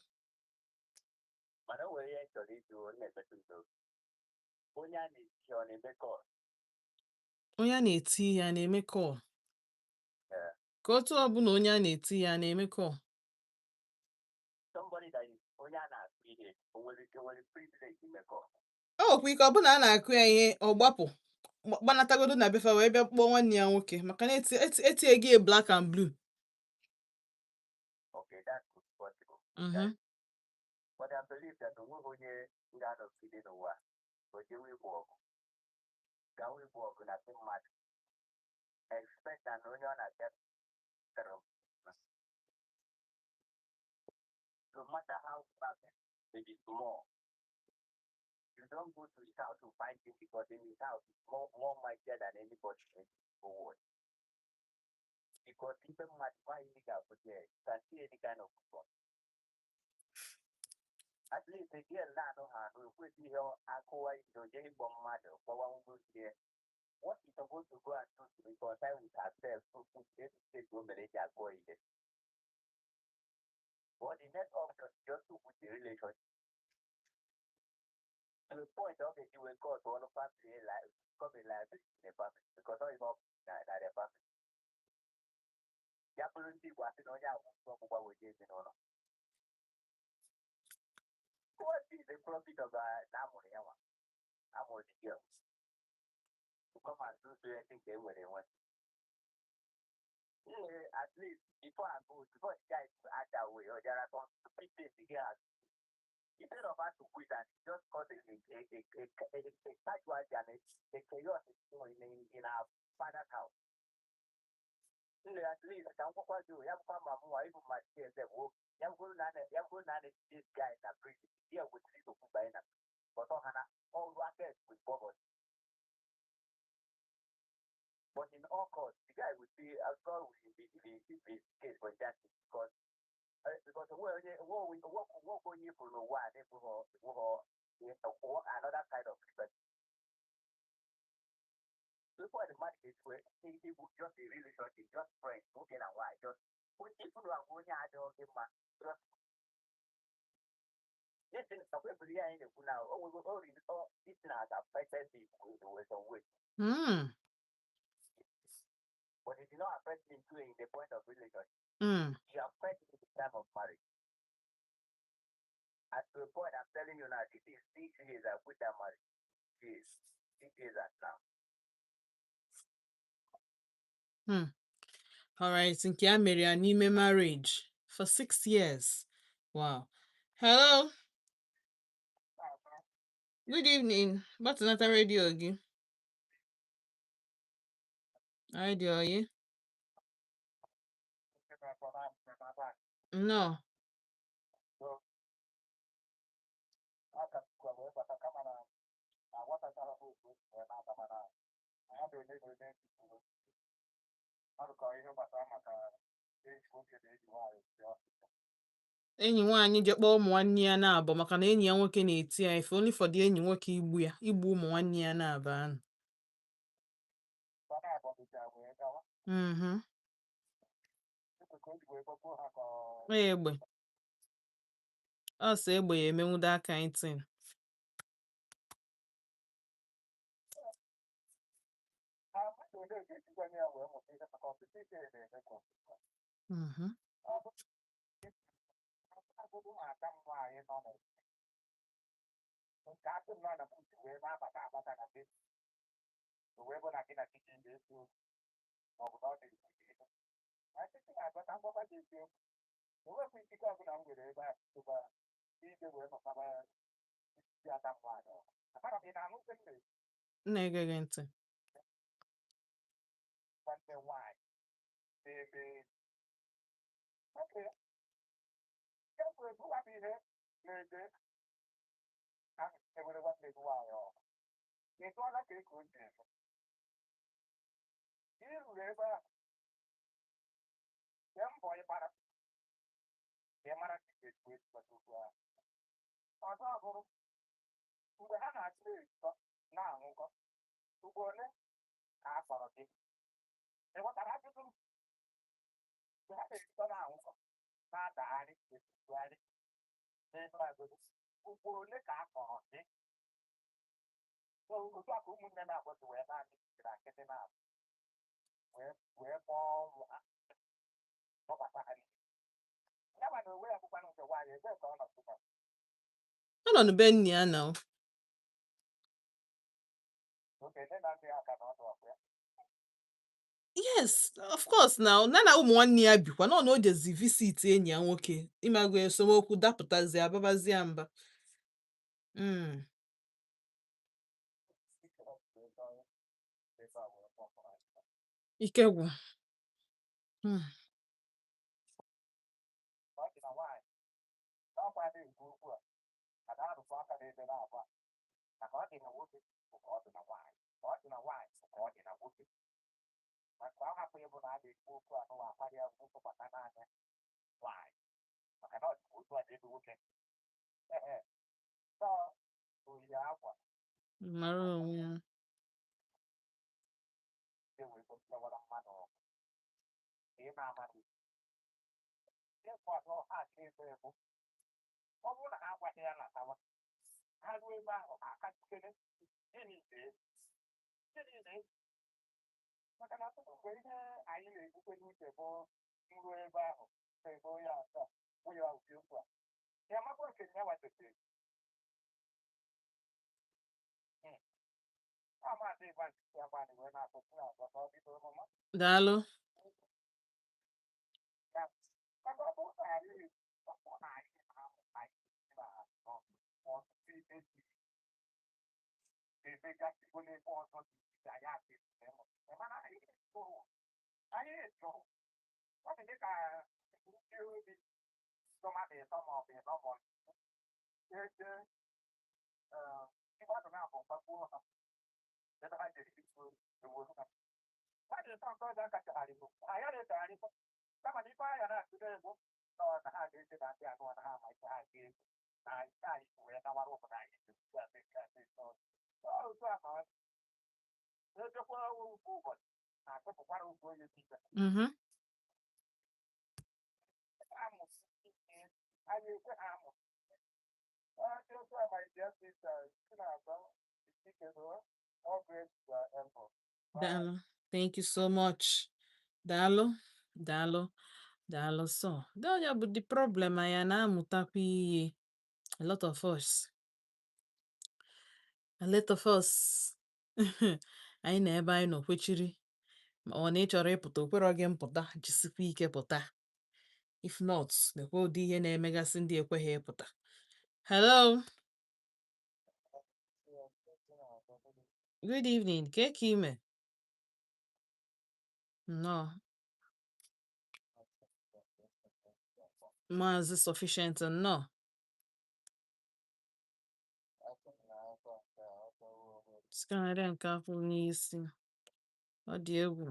B: Mana o nwere ihe m chọrọ ịjụ na-emetụ m n'obi. Onye a na-eti, ọ na-eme call?
A: Onye a na-eti ihe a na-eme call?
B: Yeah.
A: Ka otu ọbụla onye a na-eti ihe a na-eme call?
B: Somebody that is onye a na-akụ ihe, o nwere ike nwere privilege ime call?
A: O nwekwa ike ọ bụ na a na-akụ ya ihe, ọ gbapụ gbanatagodo na befa wee bịa kpọọ nwanne ya nwoke maka na etie gị black and blue.
B: Okay, that's good, possible. But I believe that onweghị onye ga-anọgide n'ụwa o jewe ịgba ọgụ, gawa ịgba ọgụ na be mmadụ, expect na onye ọ na-abịa tara. No matter how bad it is small, you don't go to his house to fight him, because in his house is more mightier than anybody in the world. Because even mmadụ why you ga-abụ there, you can see any kind of weapon. At least the girl na-anụ ha anụ ekwesịghị ihe akụwa ido jee ịgbọ mmadụ gbawa nwunye. What is supposed to go and do to reconcile with herself to put this state o mere eji agụọ ihe? But the next option is just to put the relationship to the point ọ ga-eji wee cause ọnụ family like become a liability in the family, because all involved na the family. Ya bụrụ ndị Igbo asị na onye ahụ ọgbụgba wee jee ezinụlọ. What is the profit of na amụrụ ya nwa amụrụ the girl to come and do anything ka e nwere enwe? Nne, at least before I go, before the guy to act that way, or there are some stupid things the girl has, instead of her to quit and just cause a casualty and a chaos in our father's house. Nne, at least ka m gwakwa gị, ya bụkwa ma mụnwa ịbụ ma chi eze bụ Ya bụrụ na ya bụrụ na this guy na prison, ya kwesịrị isokwu banye na but ọ ha na ọrụ aka with poverty. But in all courts, the guy will say, God will be the case for justice because onwe onye pụrụ n'ụwa a na-ebughọ another kind of liberty. Before the man is where he would just a relationship, just friends, nwoke na nwaanyị, just ifuru agwa onye adịghị gị mma, just listen, ọkwa ebiri ya anyị na-ekwu na o nwego o riri o this thing has affected me in some way. But it did not affect me too in the point of relationship. It affected me in the time of marriage. At the point I'm telling you now, this is 6 years I quit that marriage. Years. 6 years at now.
A: Alright, nke ya mere ya n'ime marriage for 6 years. Wow. Hello, good evening. Gbatịnata redio gị. Anyị dị oyi. Nnọọ. Enyi nwaanyị je kpọọ ụmụ nwanne ya na-abụ maka na enyi ya nwoke na-eti ya ife only for the enyi nwoke igbu ya, igbu ụmụ nwanne ya na-abụ ahụ. Egbe. Ọ sị egbe ya emenwu that kind thing. M na-ege gị ntị. Ọ nọ n'be nne ya na. Yes, of course na na na ụmụ nwanne ya bikwa nọ na o jezi visit enyi ya nwoke ịmago esemokwu dapụtazie ababazie mba. Ike gwụ. Mara onwe ya. Daalụ. Daalụ. Thank you so much. Daalụ, daalụ, daalụ. So that bụ the problem. Anyị na-amụtakwa ihe. A lot of us, a lot of us, anyị na ebe anyị nọ kwechiri, ma ọ na ị chọrọ ịpụta, okwerọ gị mpụta, jisikwa ike pụta. If not, nekwa ụdị ihe na-emegasị ndị ekweghị ịpụta. Hello, good evening. Ke ka ime? Nnọọ, Maazị Sufficient, nnọọ. Sikarịa nke afọ n'isi, ọ dị egwu.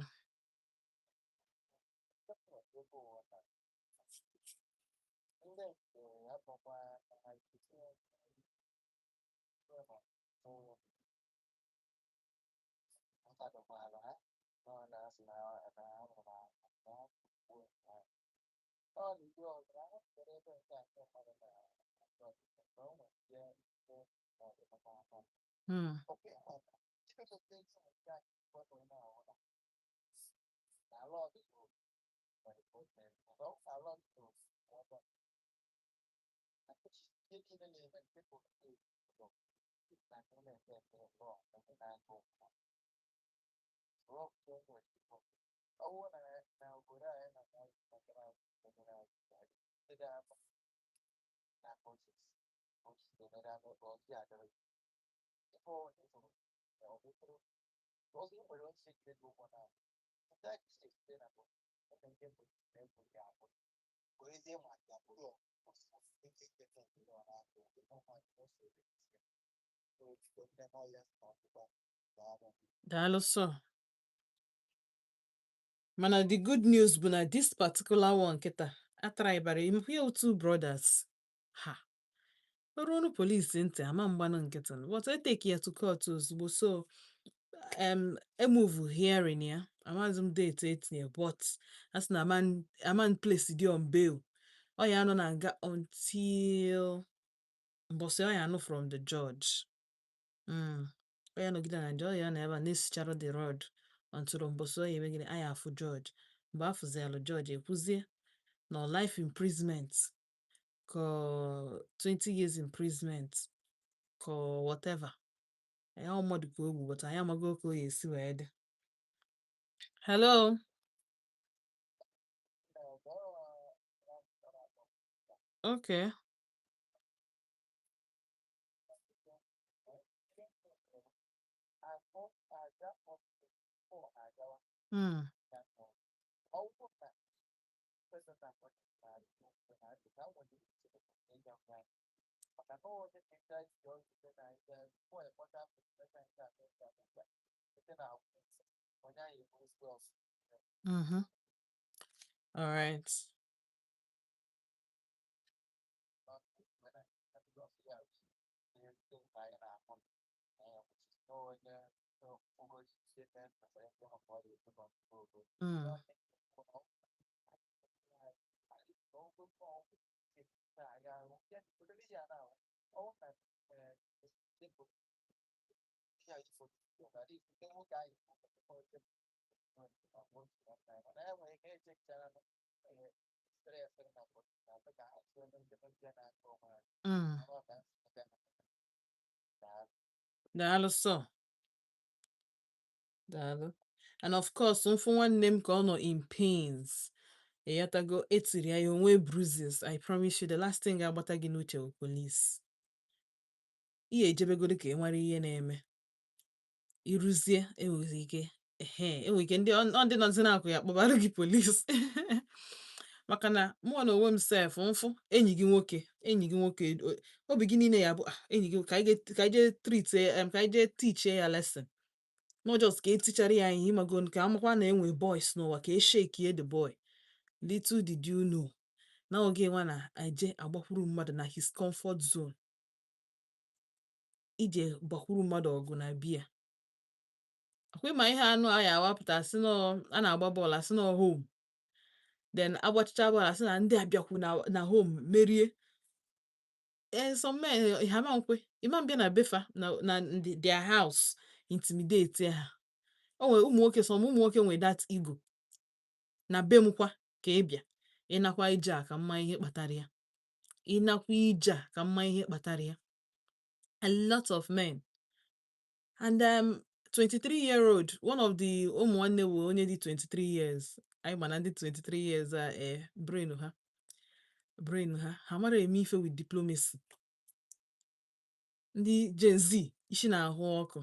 A: Daalụ sọ. Mana the good news bụ na this particular one kịta atraibara ihe two brothers ha ọrụ polisi ntị ama mgbanụ nkịtị nụ, but e take ya to court ozugbo. So emove hearing ya, amaghịzị m date etinye, but a sị na aman place dị on bail, ọ ya anọ na nga until mbọsị ọ ya anụ from the judge. Ọ ya nọgide na ọ ya nọ ebe a na-esicharụ the road until mbọsị ọ ya eme gịnị, a ya afụ judge. Mgbe afụzialụ judge, ekwuzie na ọ life imprisonment ka ọ 20 years imprisonment ka ọ whatever ya ọ mmadụ ka o gbu, but anyị amago ka o ya esi wee dị. Hello. Okay. All right. Daalụ sọ. Daalụ. And of course, mfụ nwanne m ka ọ nọ in pains. Ịghọtago, etiri ya, ya onwe bruises. I promise you, the last thing ga-agbata gị n'uche bụ police. Ị ejebegoro ka ị mara ihe na-eme. Ịrụzie, enwere ike ehe, enwere ike ndị ọ ndị nọzi na-akụ ya kpọbara gị police. Maka na mụọ na onwe m sef mfụ enyi gị nwoke, enyi gị nwoke, obi gị niile ya bụ, "Ah, enyi gị, ka anyị ka anyị jee treat ka anyị jee teach ya lesson," not just ka etichara ya ihe, ịmago, ka amakwa na enwe boys n'ụwa, ka e shake the boy. Little did you know na oge nwa na-eje agbakwuru mmadụ na his comfort zone, ije gbakwuru mmadụ ọgụ na bia akwa. Ịma ihe anụ a ya awapụta, asị nọ a na-agba bọọlụ, asị nọ home, then agbachicha bọọlụ, asị na ndị abịakwu na home merie. Ee, some men ha ma nkwe ịma mbịa na befa na their house intimidate ha. O nwere ụmụ nwoke, some ụmụ nwoke nwere that ego na be m kwa ka ị bịa ịnakwa ije a ka mma ihe kpatara ya, ịnakwa ije a ka mma ihe kpatara ya. A lot of men and 23-year old, one of the ụmụ nwanne bụ onye dị 23 years. Anyị ma na ndị 23 years a, brain ha, brain ha mara eme ife with diplomacy. Ndị Gen Z isi na-ahụ ọkụ.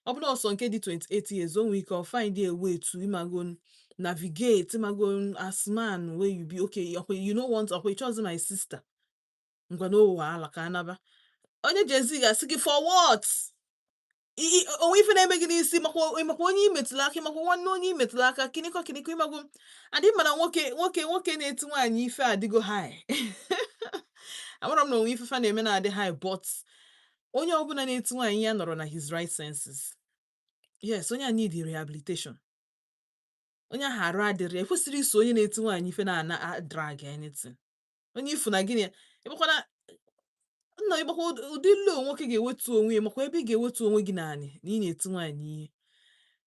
A: Ọ bụrụ ọsọ nke dị 28 years, o nwere ike ọ find a way to, ịmago, navigate, ịmago, as man wey you be. Okay, ọkwa you no want, ọkwa you chose my sister, ngwa na wahala ka anaba. Onye Gen Z ga-asị gị, "For what?" Onwe ife na-eme gị n'isi, makwa onye imetụrụ aka, makwa nwanne onye imetụrụ aka, kịnịkọ kịnịkọ, ịmago. Adị mana nwoke na-eti nwaanyị ife adịgo high. Amara m na onwe ife fa na-eme na-adị high, but onye ọbụla na-eti nwaanyị ya nọrọ na his right senses. Yes, onye a need rehabilitation. Onye ahụ arụ adịrị, ekwesịrị iso onye na-eti nwaanyị ife na-ana drag anything. Onye ifu na gịnị ịgbakwana nna, ịgbakwa ụdị low nwoke ga-ewetu onwe ya, makwa ebe ị ga-ewetu onwe gị naanị na ị na-eti nwaanyị ihe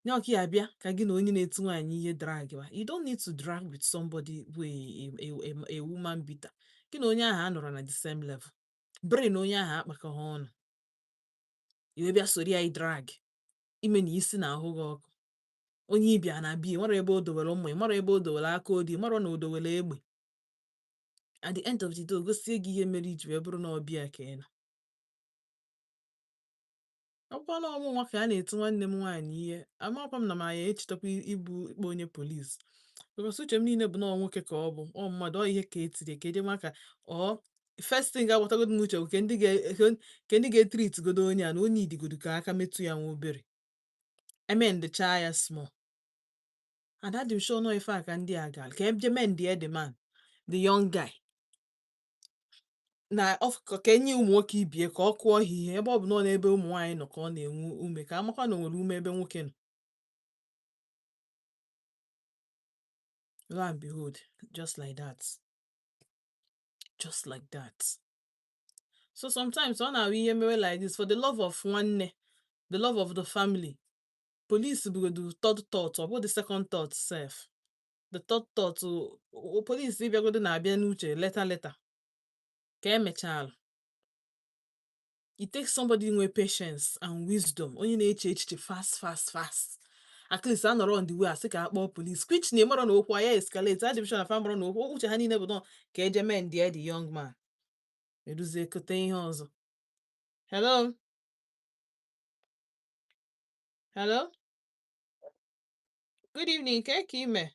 A: nye ọka ya abịa ka gị na onye na-eti nwaanyị ihe drag wa. You don't need to drag with somebody bụ a woman beater. Gị na onye ahụ anọrọ na the same level, brain onye ahụ akpakọghị ọnụ, iwe bịa soro ya drag ime na isi na-ahụ gị ọkụ. Onye ịbịa na bia mara ebe o dowere ụmụ, mara ebe o dowere aka odi, mara na o dowere egbe. At the end of the day, o gosie gị ihe mere iji wee bụrụ na ọbịa ka ị nọ. Ọkwa na ọmụ nwa ka a na-eti nwanne m nwaanyị ihe, amakwa m na ma ya echetakwa ibu ikpe onye polisi, because uche m niile bụ na ọ nwoke ka ọ bụ, ọ mmadụ, ọ ihe ka etiri ka eje maka ọ. First thing ga-agbatagodo m uche bụ ke ndị ga-etreat godo onye a na onye idigodo ka aka metụ ya nwa obere, emendchaa ya small, and adị m sure nọ ife a ka ndị a gara ka eje mend the man, the young guy, na ka enye ụmụ nwoke ibie ka ọ kụọ ha ihe, ebe ọ bụ na ọ n'ebe ụmụ nwaanyị nọ ka ọ na-enwe ume, ka amakwa na o nwere ume ebe nwoke nọ. Lo and behold, just like that, just like that. So sometimes ọ na-ahụ ihe mewe like this, for the love of nwanne, the love of the family, police bugodu third thought. Ọ bụ the second thought sef, the third thought police ịbịagodo na-abịa n'uche later, later ka emechalụ. It takes somebody nwe patience and wisdom, onye na-eche echiche fast, fast, fast. At least a nọrọ on the way asị ka a kpọọ police, which na ịmarọ na okwu ya escalate. Adị m sure na fa marọ na okwu uche ha niile bụ nọ ka eje mend the young man, eruzie kote ihe ọzọ. Hello, hello, good evening. Ke ka ime?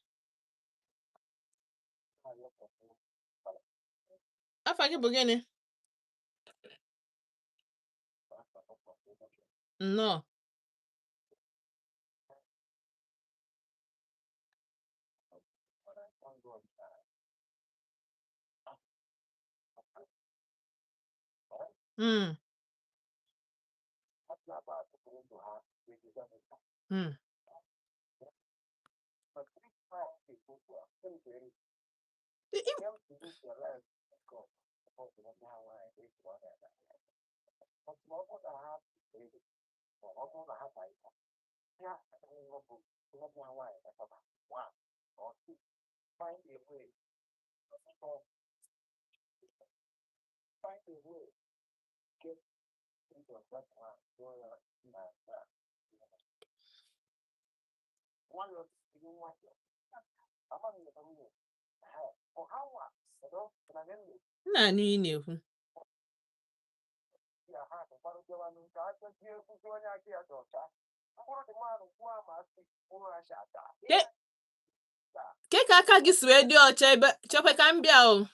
A: Afa gị bụ gịnị? Nnọọ. M na-anụ ị na-ekwu. Ke ka aka gị si wee dị ọcha ebe? Chekwe ka m bịa o,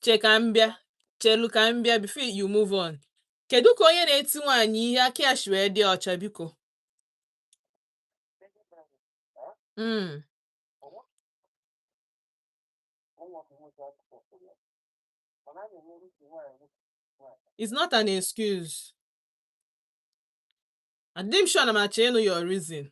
A: che ka m bịa, chelu ka m bịa before you move on. Kedu ka onye na-eti nwaanyị ihe aka ya si wee dị ọcha, biko? It's not an excuse. Adị m sure na m achọ ịnụ your reason.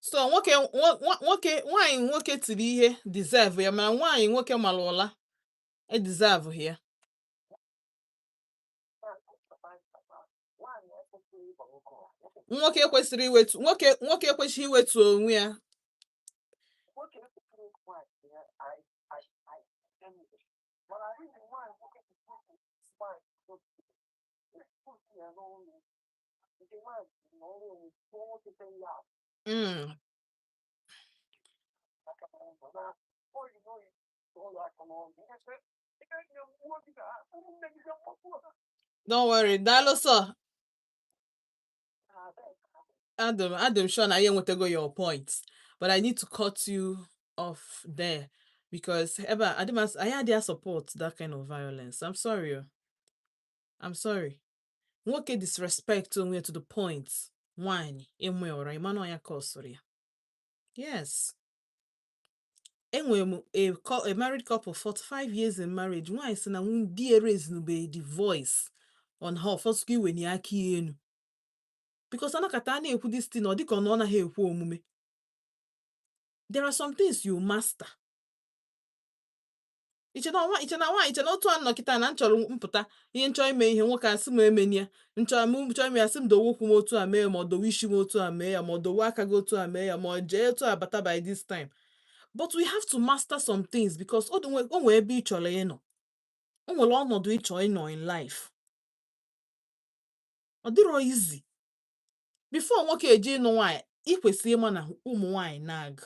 A: So nwoke nwoke, nwaanyị nwoke tiri ihe deserve ya, mana nwaanyị nwoke mara ụla e deserve ya? Nwoke ekwesịrị iwetu, nwoke ekwesịghị iwetu onwe ya. Don't worry, daalụ sir. Adam, sure na ya enwetago your point, but I need to cut you off there because ebe a adị m anyị adịghị support that kind of violence. I'm sorry o. I'm sorry. Nwoke disrespect onwe ya to the point nwaanyị ịmụ ya ụra, ịmanụ ya ka ọ sụrụ ya. Yes, enwere m a married couple, 45 years in marriage. Nwaanyị sị na di ya raise the voice on her, ụfọdụ iweni aka ya enu, because anọkata a na-ekwu this thing, ọ dịka ọ na ọ naghị ekwe omume. There are some things you master. Iche na nwaanyị, iche na otu a nọ kịta na m chọrọ mpụta ihe nchọ ime ihe, nwoke asị m emeni ya, nchọ m chọọ ime ya, sị m dowe ụkwụ m otu a mee ya, ma ọ dowe isi m otu a mee ya, ma ọ dowe aka gị otu a mee ya, ma ọ jee otu a bata by this time. But we have to master some things because o nwee ebe ị chọrọ ịnọ, o nwere ọnọdụ ị chọrọ ịnọ in life. Ọ dịrọ easy. Before nwoke eje ịnụ nwaanyị, ị kwesịrị ịma na ụmụ nwaanyị nag,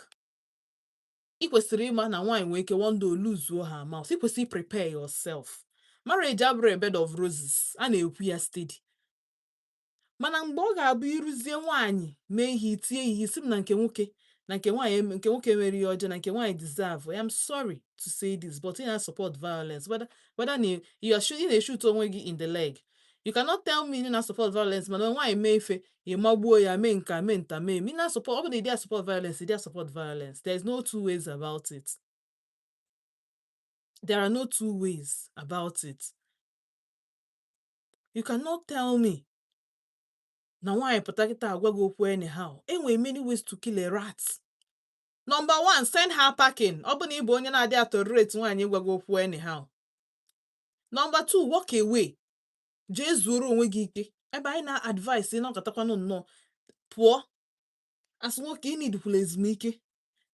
A: ị kwesịrị ịma na nwaanyị nwere ike one day lose her mouth. Ị kwesịrị prepare yourself. Marriage abụrụ a bed of roses a na-ekwu ya steady, mana mgbe ọ ga-abụ ịrụzie nwaanyị mee ihe, itinye ihe isi m na nke nwoke na nke nwaanyị nke nwoke mere ihe ọjọọ na nke nwaanyị deserve. I'm sorry to say this, but ị na-support violence, whether na you are ị na-shoot onwe gị in the leg. You cannot tell me ị na-support violence, mana nwaanyị mee ife, ị magbuo ya, mee nka, mee nta, mee ị na-support. Ọ bụ na ị dị support violence, ị dị support violence. There is no two ways about it. There are no two ways about it. You cannot tell me na nwaanyị pụta kịta agwa gị okwu anyhow. Enwere many ways to kill a rat. Number one, send her packing, ọ bụ na ị bụ onye na-adị tolerate nwaanyị ịgwa gị okwu anyhow. Number two, walk away, jee zuoro onwe gị ike. Ebe anyị na-advice ịnọkọtakwanụ nnọọ pụọ as nwoke, ị nidikwula ezumike,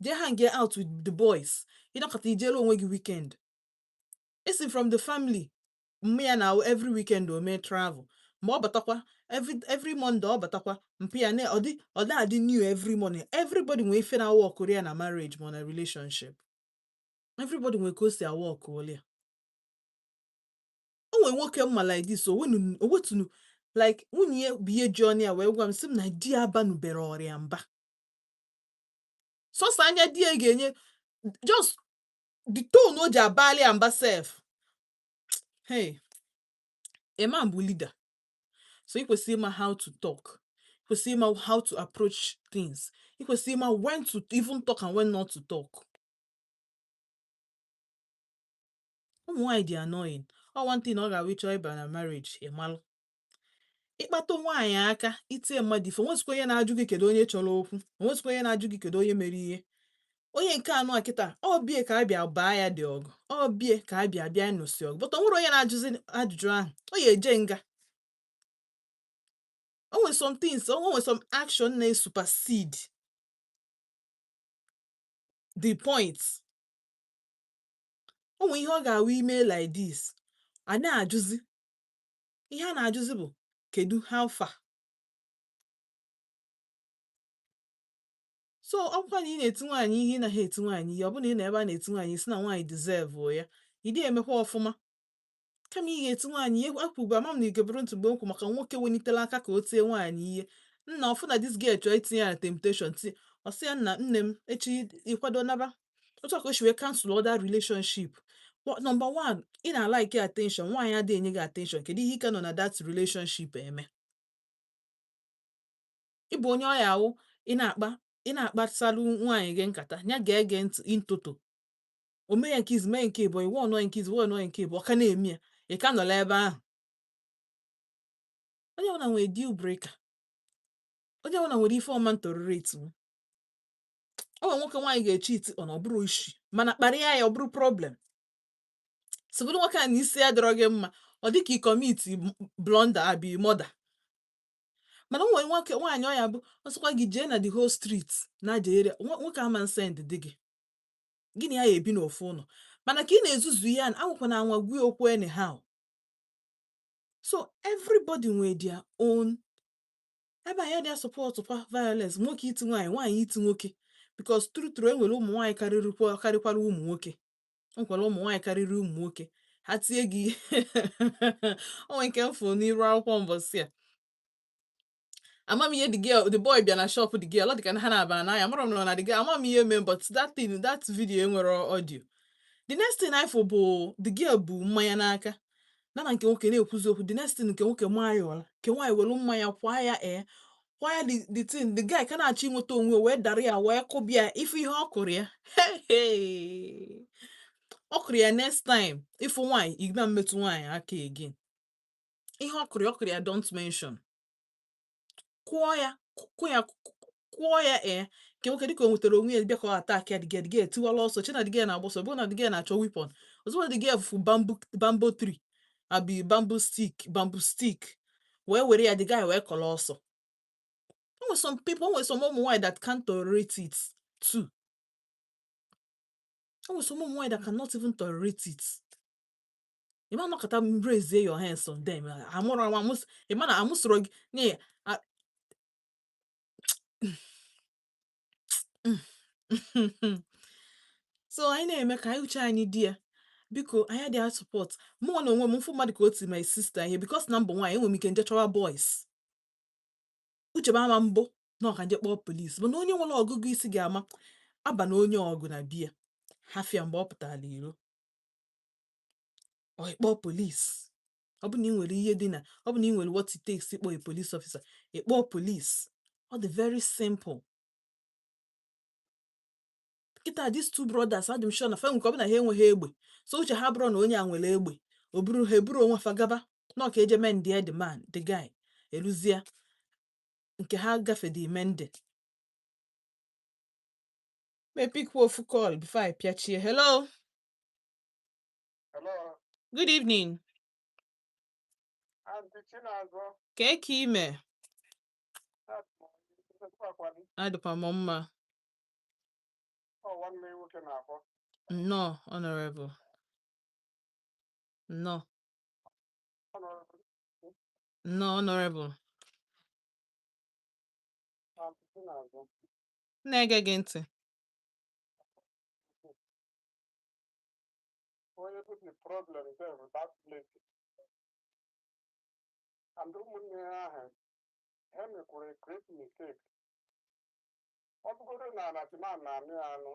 A: jee hang out with the boys, ịnọkọta ijere onwe gị weekend. Esi from the family mmụ ya na every weekend o mee travel, mgbe ọ batakwa every Monday, ọ batakwa mpi ya na ọ dị adị new every morning. Everybody nwee ife na work ya na marriage ma ọ na relationship. Everybody nwee ka o si a-work ya. O nwee nwoke mma like this, o wetunu like nwunye ya bụ ihe ji ọnụ ya wee gwa m, sị m na di ya abanubere ọrịa mba, sọsọ anya di ya ga-enye, just the tone o ji abali ya mba sef. Hey, a man bụ leader. So ị kwesịrị ịma how to talk, kwesịrị ịma how to approach things, ị kwesịrị ịma when to even talk and when not to talk. Ụmụ nwaanyị dị annoying. Ọ one thing ọ ga-awụ ịchọ ịba na marriage, ị malụ ịkpata nwaanyị aka itie mmadụ ife, onwezikwa onye na-ajụ gị kedu onye chọrọ okwu, onwezikwa onye na-ajụ gị kedu onye mere ihe. Onye nke anọ a kịta ọ bie ka abịa baa ya dị ọgụ, ọ bie ka abịa bịa nụsị ọgụ, but o nwere onye na-ajụzi ajụjụ ahụ, ọ ya eje nga. O nwere some things, o nwere some action na-supersede the point. O nwere ihe ọ ga-awụ ime like this, a na-ajụzi ihe a na-ajụzi bụ kedu how far. So ọ bụkwa na ị na-eti nwaanyị ihe, ị naghị eti nwaanyị ihe, ọ bụ na ị nọ ebe a na-eti nwaanyị si na nwaanyị deserve ya, ị dịghị emekwa ọfụma. Kama ị ga-eti nwaanyị ihe akwụgbu ama m na igeburu ntị mgbe m kwu maka nwoke welitere aka ka o tie nwaanyị ihe, nna ọfụ na this girl chọọ itinye ya na temptation, ti ọ sị ya, nna nne m, echi ịkwado naba. Otu a ka o si wee cancel other relationship. Number one, ị na-alike attention, nwaanyị adịghị enye gị attention, kedu ihe ị ka nọ na that relationship eme? Ị bụ onye ọya awụ, ị na-akpa, ị na-akpasalụ nwaanyị gị nkata, ya ga-ege ntị in toto. O mee ya nke izu, mee nke ịbụọ, iwe ọnọ nke izu, iwe ọnọ nke ịbụọ, ọ ka na-eme ya, ị ka nọla ebe ahụ. Onye ọbụla nwere deal breaker, onye ọbụla nwere ife ọma tolerate. O nwere nwoke nwaanyị ga-echi iti ọ na ọ bụrụ isi mana kparịa ya, ọ bụrụ problem. Sịbụrụ nwoke a na isi ya dọrọ gị mma, ọ dị ka ị commit blunder abi murder. Mana o nwere nwoke nwaanyị ọ ya bụ ọ sịkwa gị jee na the whole street na jere nwoke ama nsend dị gị, gị na ya ebi n'ofu ụlọ, mana ka ị na-ezuzu ihe a anwụkwana anwa gwa okwu anyhow. So everybody nwere their own ebe anyị dị support kwa violence, nwoke iti nwaanyị, nwaanyị iti nwoke, because true true, enwere ụmụ nwaanyị karịkwara ụmụ nwoke, nwekwara ụmụ nwaanyị karịrị ụmụ nwoke. Ha tie gị, o nwere nke m fụrụ n'iru akwụkwọ mbọsị a, ama m ihe the girl, the boy bịa na shop the girl, ọ dị ka na ha na-aba n'anya, amara m na the girl, ama m ihe mee, but that thing, that video enwere audio. The next thing I fụ bụ the girl bu mmanya n'aka na nke nwoke na-ekwuzi okwu. The next thing, nke nwoke maa ya ụra, nke nwaanyị were mmanya kwaa ya, ee, kwaa ya. The thing, the guy ka na-achọ inweta onwe, wee dara ya, wee kụbịa ife ihe ọ kụrụ ya. Hey, ọ kụrụ ya. Next time ịfụ nwaanyị, igba mmetụ nwaanyị aka again. Ihe ọ kụrụ ya, ọ kụrụ ya, don't mention. Kụọ ya, kụ ya, kụọ ya, ee. Nke nwoke dịka o nwetara onwe ya, bịa ka ọ attack ya, the girl, the girl tiwala ọsọ, che na the girl na-agba ọsọ, bụ na the girl na-achọ weapon. Ozugbo the girl fụ bamboo tree abi bamboo stick, bamboo stick, wee were ya, the guy wee kọrọ ọsọ. O nwere some people, o nwere some ụmụ nwaanyị that can't tolerate it too. O nwere some ụmụ nwaanyị that cannot even tolerate it. Ị ma nọkọta raise your hands on them, amụrụ amụ, ị ma na amụsoro gị nye ya. So anyị na-eme ka anyị uche anyị dị ya. Biko, anyị adịghị support. Mụnwa na onwe m, mfụ mmadụ ka o ti my sister ihe, because na mbụ nwaanyị, enwere m ike nje chọwa boys, uche m ama mbụ na ọka nje kpọọ police. Mana onye nwere ọgụgụ isi ga-ama aba na onye ọgụ na biya hafịa mgbe ọ pụtara iro, ọ ịkpọọ police. Ọ bụ na ị nwere ihe dị na, ọ bụ na ị nwere what it takes ịkpọ a police officer, ịkpọọ police. Ọ dị very simple. Kịta these two brothers, adị m sure na fa nwere, ọ bụ na ha enweghị egbe, so uche ha bụrụ na onye a nwere egbe, o buru ha, eburu onwe fa gaba na ọ ka eje mend ya the man, the guy eluzie nke ha gafede mende. May pick ofu call before I pịachie. Hello?
C: Hello.
A: Good evening.
C: Aunty Chinazọ.
A: Ka ka ime? Adịkwa m mma.
C: Ọ nwanne nwoke na-akpọ.
A: Nnọọ, honorable, nnọọ. Nnọọ, honorable.
C: Aunty Chinazọ.
A: Na-ege gị ntị.
C: Onye bụ the problem there with that lady and ụmụnne ya ahụ, ha mekwara a great mistake. Ọ bụgodo na tima na-anụ ya anụ,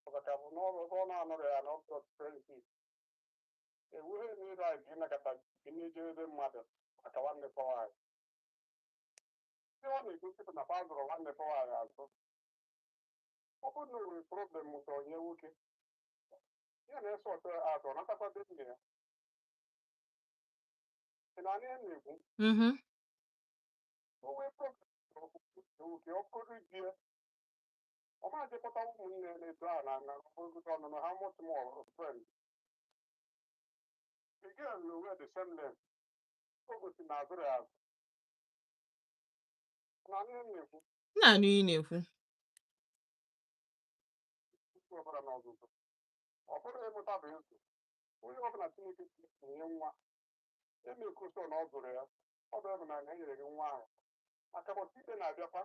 C: ọkaka bụ n'ọrụ ebe ọ na-anụrụ ya na ọbụrụ friendship ewughị m right ịnakọta gị n'ije ebe mmadụ maka nwanne nwaanyị. Ihe ọ na-egosi bụ na fa zụrụ nwanne fa nwaanyị azụ. Ọ bụrụ na o nwere problem ụtọ onye nwoke ya na-eso ọtọ atọ natakwa be nne ya. Ị na-anụ ihe m na-ekwu?
A: Mhm.
C: O nwee problem nwoke, ọ bụrụ di ya, ọ ma jekọta ụmụnne ya na-eto a na ọbụrụgodo ọnụnụ ha, much more friend. The girl na onwe the same name, o gosi na azụrụ ya azụ. Na ihe m na-ekwu.
A: Na-anụ ihe ị na-ekwu.
C: Okwu ọbụla n'ọzụzụ, ọ bụrụ ịmụta bụ ịzụ onye ọbụla Chineke tinye nwa emekwuso na ọ zụrụ ya, ọ bụ ebe na e nyere gị nwa ahụ maka bọchị ikpe na-abịakwa,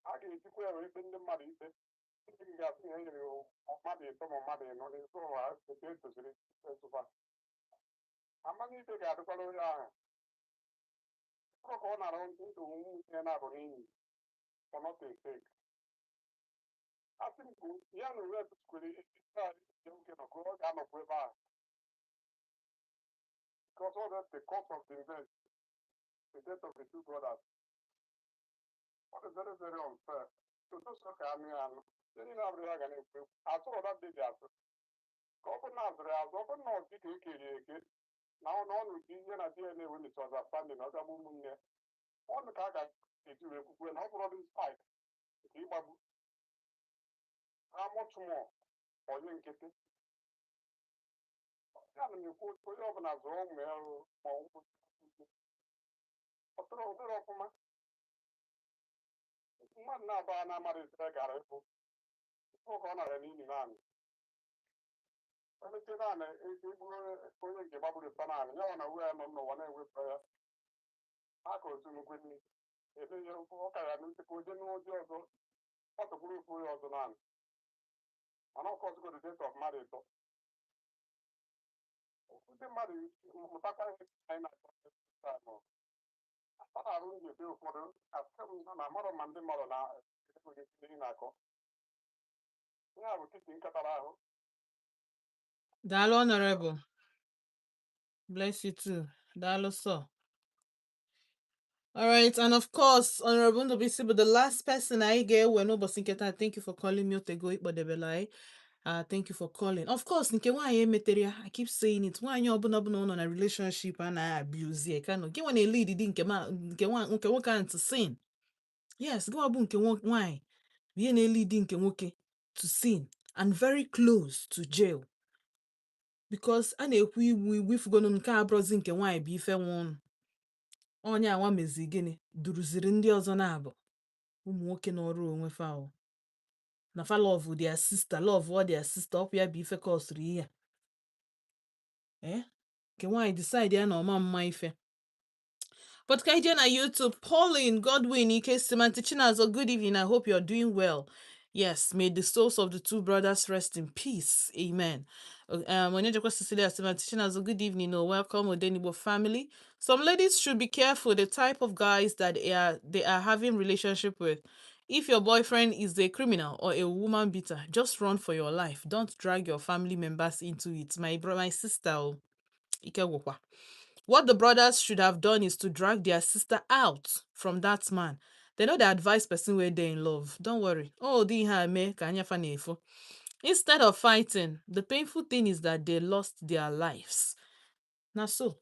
C: a ga-ejikwa ya wee kpe ndị mmadụ ikpe. Ndị gị ga-asị na e nyere gị mmadụ ịtọ ma mmadụ ịnọ n'ịzụ ụwa etu etoziri ezụba. Amamikpe ga-adịkwara onye ahụ ọ ka ọ nara ndụ nwunye na-abụ n'iyi for not a sake. Asị m kwuo, ya na onwe tụkwere ebe a nwoke nọ ka ọ ga-anọkwa ebe ahụ because all that's the cause of the event, the death of the two brothers. Ọ dị very, very unfair. So those ka anụ ya anụ ihe niile abụrụ ya ga na-ekwu ekwu atụrụ that baby atụ ka ọ bụrụ na azụrụ ya azụ, ọ bụrụ na ọ dị ka ekeri eke na ọ na ọnụ dị ihe na di ya na-enwe misunderstanding na ọ gagbu ụmụnne ọnụ ka a ga-eji wee kwukwe na ọ bụrụ dị spike nke ịgbagbu ha, much more onye nkịtị ya na m ekwu, onye ọbụla zụọ ụmụ ya ma ụmụ ọ tụrụ obere ọfụma. Mmadụ na-aba na-amara ise gara ịbụ ka ọ nara n'ili naanị emechie naanị igburu onye nke gbagburu ịta naanị ya na uwe ya nọ n'ụwa na-ewepụ ya ha ka otu nnukwu nri eme ihe ọ ka ya n'ute ka o jee n'ozi ọzọ, ọ tụkwuru ofu onye ọzọ naanị, mana ọ kọzụgo the death of mmadụ ịtọ. Ndị mmadụ mụtakwa ihe anyị na-akọ. Ọ na-arụ ndị ebe ụfọdụ asị m na amarọ ma ndị mmadụ na-ekweghị ihe na-akọ ihe a bụ titi nkatara ahụ.
A: Daalụ, Honorable. Bless you too. Daalụ sir. All right, and of course, Honorable Ndobisi bụ the last person anyị ga-ewe n'ụbọchị nke taa. Thank you for calling me. Otego ịkpọdebela anyị. Thank you for calling. Of course, nke nwaanyị emetere ya, I keep saying it. Nwaanyị ọbụla ọbụla ọ nọ na relationship anaghị abuse ya. Ka nọ, gị nwa na-elead di nke ma nke nwa nke nwoke ahụ to sin. Yes, gị nwa bụ nke nwaanyị bụ ihe na-elead nke nwoke to sin and very close to jail. Because a na-ekwu igbu igbu ifugonu nke a abụrụzi nke nwaanyị bụ ife nwe ụnụ. Onye anwa mezi gịnị duruziri ndị ọzọ na-abụ ụmụ nwoke n'ọrụ onwe fa o. Na fa love their sister, love all their sister, ọkwa ya bụ ife kọsịrị ihe a. Eh? Nke nwaanyị decide ya na ọma mma ife. But ka ije na YouTube, Pauline Godwin Ike Simanti Chinazo, good evening. I hope you're doing well. Yes, may the souls of the two brothers rest in peace. Amen. Onyejekwa Cecilia Simanti Chinazo, good evening. Oh, welcome, Odenigbo family. Some ladies should be careful the type of guys that they are having relationship with. If your boyfriend is a criminal or a woman beater, just run for your life. Don't drag your family members into it. My bro, my sister, oh, Ike gwụkwa. What the brothers should have done is to drag their sister out from that man. They know the advice person where they in love. Don't worry. Oh, di ihe a mee ka anya fa na-efo. Instead of fighting, the painful thing is that they lost their lives. Na so.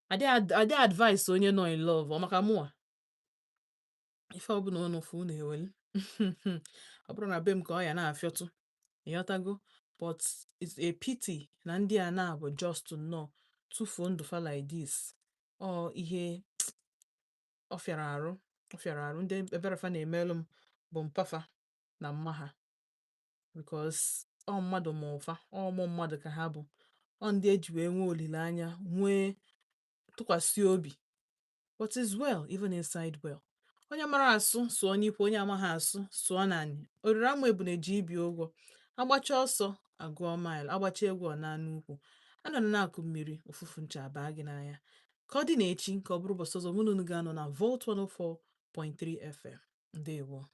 A: I dey advice onye nọ in love ọ maka mụa. Ife ọbụla unu fụ unu ewelu. Ọ bụrụ na be m ka ọ ya na-afịọtụ. Ịghọtago? But it's a pity na ndị a na-abụ just nnọọ tụfuo ndụ fa like this. Ọ ihe ọ fịara arụ, ọ fịara arụ. Ndị ebere fa na-emelụ m bụ mpafa na mma ha because ọ mmadụ ma ụfa ọ ụmụ mmadụ ka ha bụ, ọ ndị eji wee nwee olileanya, nwee tụkwasị obi. But is well even inside well. Onye mara asụ sụọ n'ikwe, onye amaghị asụ sụọ naanị oriri ama ebune ji ibi ụgwọ. Agbacha ọsọ agụọ mile, agbacha egwu ọ naa n'ukwu. Anọ na na-akụ mmiri ụfụfụ ncha abaa gị n'anya. Ka ọ dị na echi, ka ọ bụrụ ụbọchị ọzọ mụ na unu ga-anọ na Volt 104.3 FM. Ndewo.